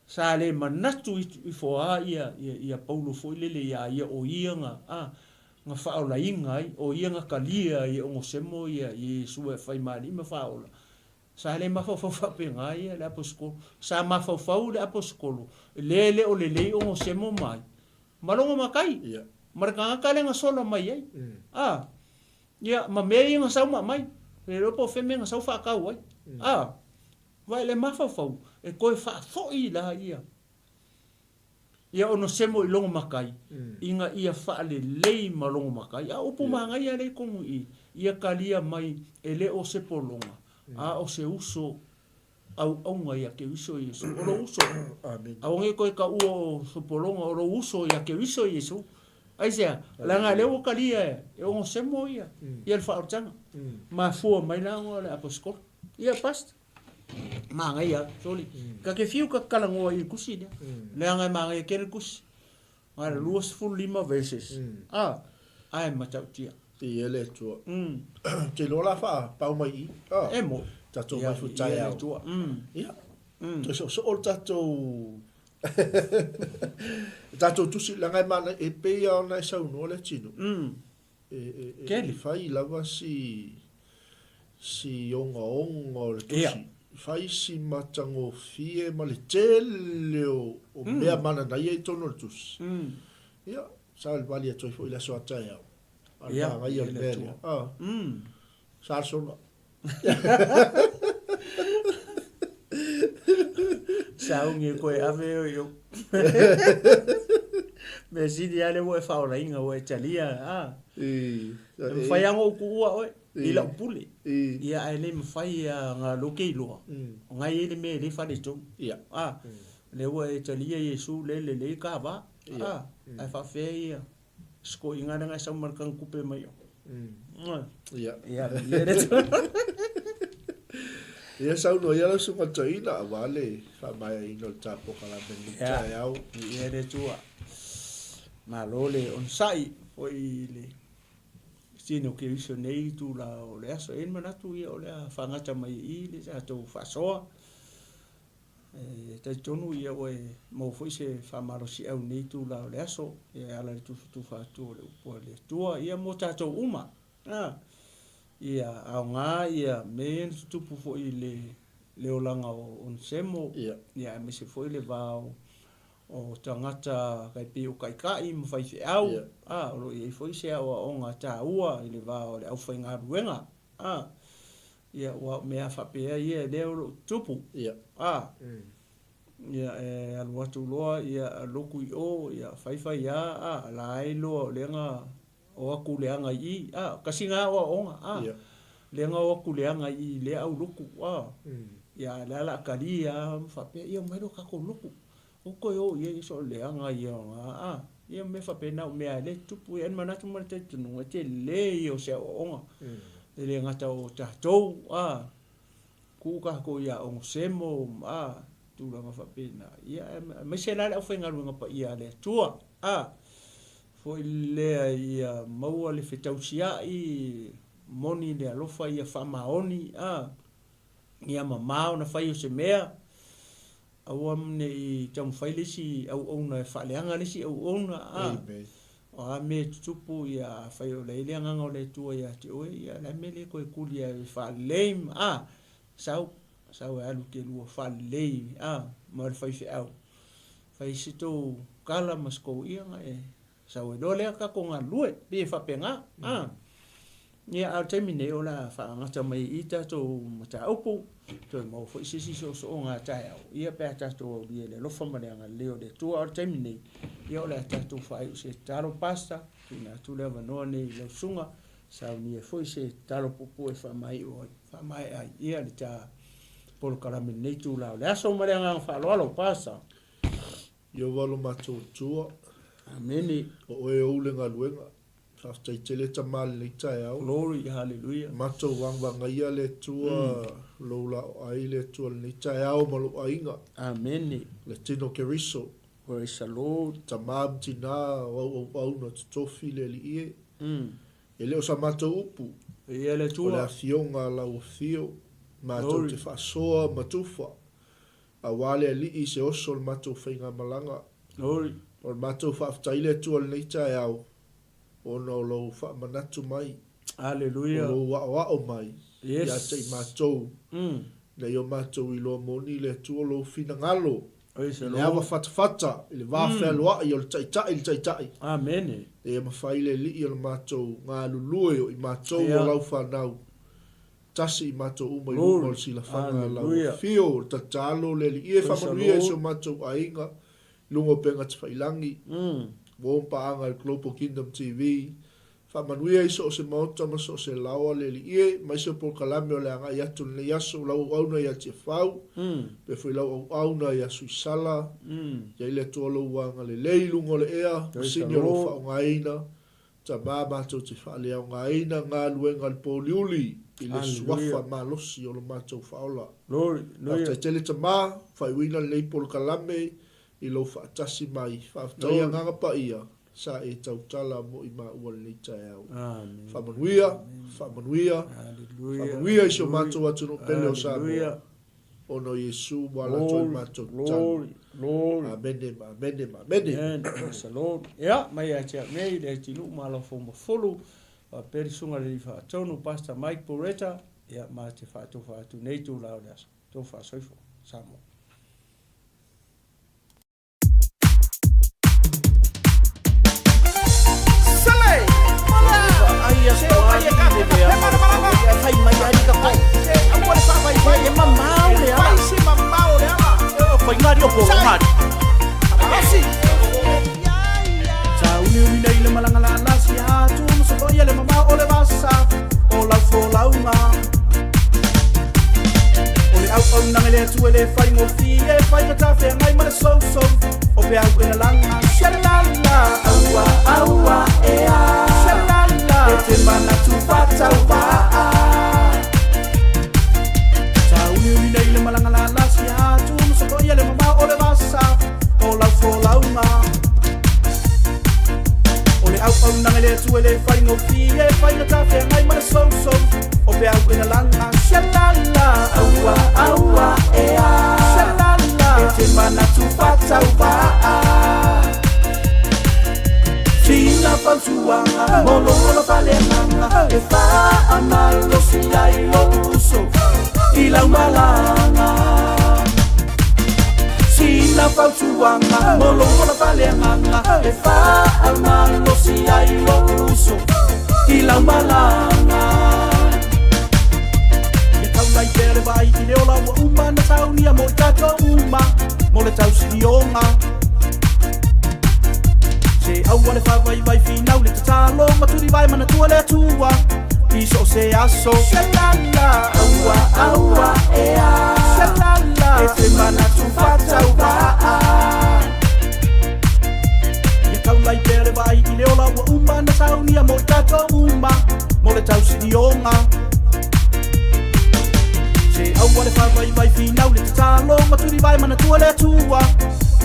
sa le manatu ifo a ia, ia, ia Paulo foi lele iā ia o ia na, a, na faaolaina ai, o ia na talia ai e Onosemo ia, ia Iesu e fai ma alii ma faaola. Sa le mafaufau faapena ia le aposetolo. Sa mafaufau le aposetolo, lea e le o lelei Onosemo ma ai, ma lona matai, Ia. ma le tagata lea na sola mai ai. A, ia, ma mea ia na sau ma aumai, le iloa po o fea mea na sau faatau ai. A. Vaai le mafaufau e toe faafoi la ia ia Onosemo i lona matai, ina ia faalelei ma lona matai. A o upu manaia lea i totonu i i, ia talia mai e le o se pologa, a o se uso auauna ia Keriso Iesu. O lou uso. Aua ne i toe taua o se pologa, o lou uso ia Keriso Iesu. Aisea? Leaga lea ua talia e Onosemo ia, ia le faaolataga. Mafua mai la ona o le aposetolo. Ia, Pastor. Manaia, sorry. Ka te whiu ka talanoa i le tusi lea. Leaga e manaia tele le tusi. Na o le 25 verses. A, ae matautia. I e le Atua. Ou te iloa la faapau mai i i. Ah, E moi. Tatou mai foi taeao. Ia le Atua. Ia. Toe soosoo le tatou. E tatou tusi, leaga e mana, e pei lava ona e saunoa le tino. E, e, e, e fai lava si, si ogaoga o le tusi. Yeah. Fai si matagofie ma le tele o, o mm. mea mananaia i totonu o le tusi. Mm. Ia, sa le vali atu ai foi i le aso a taeao. A le manaia o le mea lea. Ah. Sa le sona. Sauni e koe ave o i o. Mea sili a lea ua e faaolaina ua e talia a. E mafai lava ona ou tuua oe i lau pule. Ia ae le mafai a na lou te iloa o na e i ai le mea e le faaletonu. A lea ua e talia Iesu lea e lelei ta va. A ae faafefea ia Sikoiga lea na e sau ma le tanutupe mai o. Ia. Ia, ia le Ia saunoa ia lau susuga toeaina aua le faamaeaina o le ta polokalame i lenei taeao. Ia le Atua. Malo le onosai foi i le tino o Keriso nei itula o le aso. E i ai le manatu ia o le a faagata mai i i le tatou faasoa. E talitonu ia ua e maua foi se faamalosiau i lenei itula o le aso e ala i le tufatufa atu o le upu a le Atua ia mo tatou uma. A, ia aoga ia mea ia na tutupu foi i le, le olaga o Onesemo, ia, aemaise foi le va o, o tagata tai pei o taitai ma faifeau, a, o lo o i ai foi se aoaoga taua i le va o le aufaigaluega. A, Ia, aua o mea faapea ia lea o lo o tutupu. Ia. A. Ia, e alu atu loa, ia, lotu i o, ia, fai fai a, a, la ai loa o lea na o atu leaga i i, a, kasi na aoaoga, a, Ia. lea na o atu leaga i i lea au lotu, a. Ia, lea la kali a ma faapea, ia, omai loa tatou lotu. Ou toe o i ai, so o leaga ia o na, a. Ia, mea faapena o mea lea e tutupu, e manatu ma le talitonuga, e tele ia o se aoaoga. E le gata o tatou, a, tuu tatou ia Onesemo, a, tulaga faapena. Ia, aemaise la le aufaigaluega paia a le Atua, a, foi lea ia maua le fetausiai, moni le alofa ia faamaoni, a, ia mama ona fai o se mea, Aua ne i taumafai le isi auauna e faaleaga le isi auauna, a. Amen. O a mea e tutupu, ia, afai o la e i ai le Agaga o le Atua ia te oe, ia, o le a le mea e le toe tuli ai e faalelei, a, sau, sau e alu te lua faalelei, a, ma le faifeau. Fai se tou tala ma se tou ia, e Sau ai loa lea tatou galulue, pei e faapena. A. Ia, a o le taimi nei, o le a faagata mai i i tatou mataupu, toe maua foi se isi soosooga a taeao, ia pe a tatou aulia i le alofa ma le agalelei o le Atua. A o le taimi nei, ia o le a tatou faaiu i se tatalo, Pastor, tuuina atu le avanoa nei i lau susuga, saunia ai foi se tatalo puupuu e faamaea ai, faamaea ai ia le ta polokalame i lenei itula o le aso. Ma le agaga faaaloalo, Pastor. Ieova lo matou Atua. Amene. O oe ou le galuega. Faafetai tele Tama lenei taeao. Glory hallelujah. Matou vagavagaia le Atua lou laoai le Atua lenei taeao ma lou aiga. Amene. Le tino Keriso. Praise the Lord. Tama ma tina o au auauna totofi le Alii e. E le o sa matou upu. Ia le Atua. O le afioga a lau afio. Matou te faasoa ma tufa. Aua le Alii se oso o le matou faigamalaga. Glory. O le matou faafetai le Atua i lenei taeao ona o lou faamanatu mai. Hallelujah. O lou aoao mai yes. ia te i matou. Ina ia o matou iloa moni le Atua lou finagalo i le ava fatafata i le va fealoai o le Taitai i le Taitai. Amene. Ina ia mafai le Alii o le matou galulue o i matou o lau fanau. Tasi i matou uma i luma o le silafaga a lau afio o le tatalo le Alii e faamanuia i si o matou aiga i luga o upega tafailangi ua o paaga i le Global Kingdom TV. Faamanuia i so o se maota ma so o se laoa le Alii e, aemaise o polokalame o le agai atu i lenei aso, lau auauna ia Tiafau, faapea foi lau auauna ia Suisala, ia i le Atua lou agalelei i luga o le ea, masini o lo o faaaogaina Tama matou te faaleaogaina galuega a le pōliuli i le suafa malosi o lo matou faaola. Faafetai tele Tama, faaiuina lenei polokalame i lou faatasi mai. Faafetai Agaga Paia sa e tautala mo i maua lenei taeao. Faamanuia, faamanuia, faamanuia i si o matou atunuu pele o Samoa. Ona o Iesu ua ala atu ai le matou tatalo. Amene ma amene ma amene. Amen. Praise the Lord. Ia, mai ia te au nei, le Atinuu Malofo Mafulu, faapea le Susuga i le Alii Faatonu, Pastor Mike Bureta, ia, ma te faatofa atu nei itula o le aso. Tofa soifua. Samoa. O le auaunaga i le Atua e le faigofie, e faigata feagai ma le sousou o peau e lalaga. Shalala, aua, aua, ea. Shalala, e te manatu faatauvaa. Sauniuni nei le malaga lalasi atu, ma sotoia le mamao o le vasa o lau folauga. O le auaunaga i le Atua e le faigofie, e faigata feagai ma le sousou o peau e lalaga. Shalala, aua, aua, ea. Shalala, e te manatu faatauvaa. Sina fautuaga mo lou ola faaleagaga e faamalosi ai lou uso i lau malaga. Sina fautuaga mo lou ola faaleagaga e faamalosi ai lou uso i lau malaga. Ia taulai pea le vaai i le ola ua uma na saunia mo i tatou uma mo le tausilioga. Se aua le faavaivai finau le tatalo ma tulivae manatua le Atua i so o se aso. Shalala, aua, aua, ea. Shalala, e te manatu faatauvaa. Ia taulai pea le vaai i le ola ua uma na saunia mo i tatou uma mo le tausilioga. Se aua le faavaivai finau le tatalo ma tulivae manatua le Atua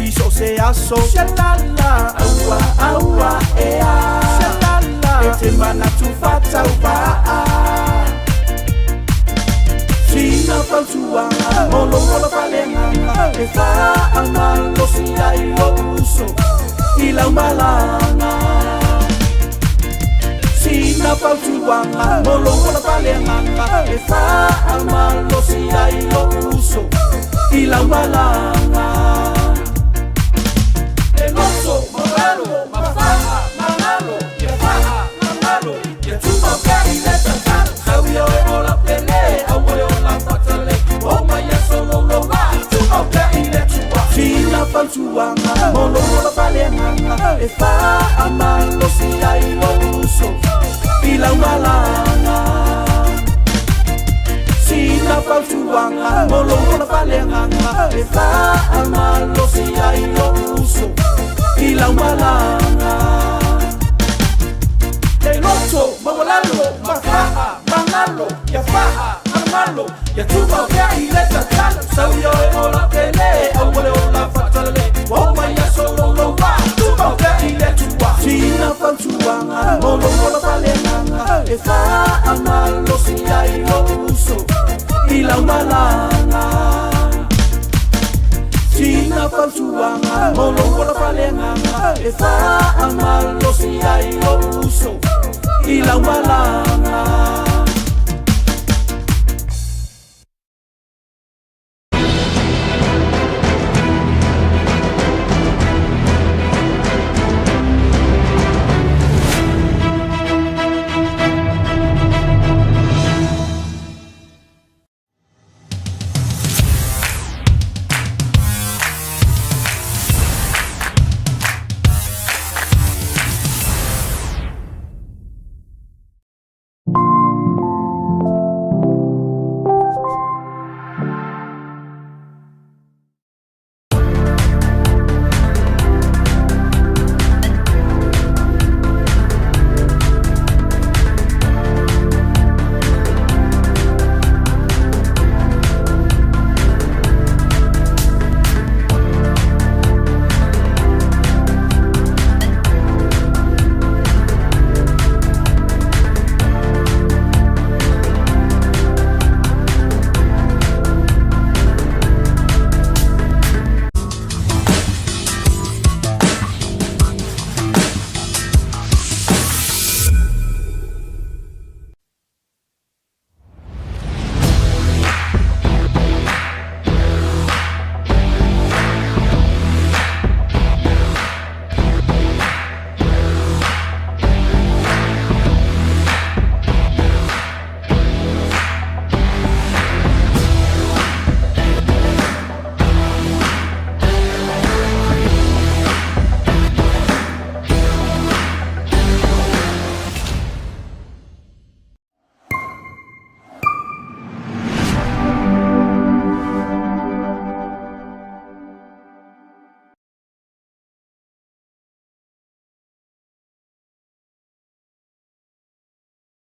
i so o se aso. Shalala, aua, aua, ea. Shalala, e te manatu faatauvaa. Sina fautuaga mo lou ola faaleagaga e faamalosi ai lou uso i lau malaga. Sina fautuaga mo lou ola faaleagaga e faamalosi ai lou uso i lau malaga. Le loto maualalo ma faa magalo ia faa magalo ia tumau pea i le tatalo tau ia oe ola pele aua le ola fatale o mai aso loulou la tumau pea i le Atua. Sina fautuaga mo lou ola faaleagaga e faamalosi ai lou uso i lau malaga. Sina fautuaga mo lou ola faaleagaga e faamalosi ai lou uso i lau malaga. Le loto maualalo ma faa magalo ia faa magalo ia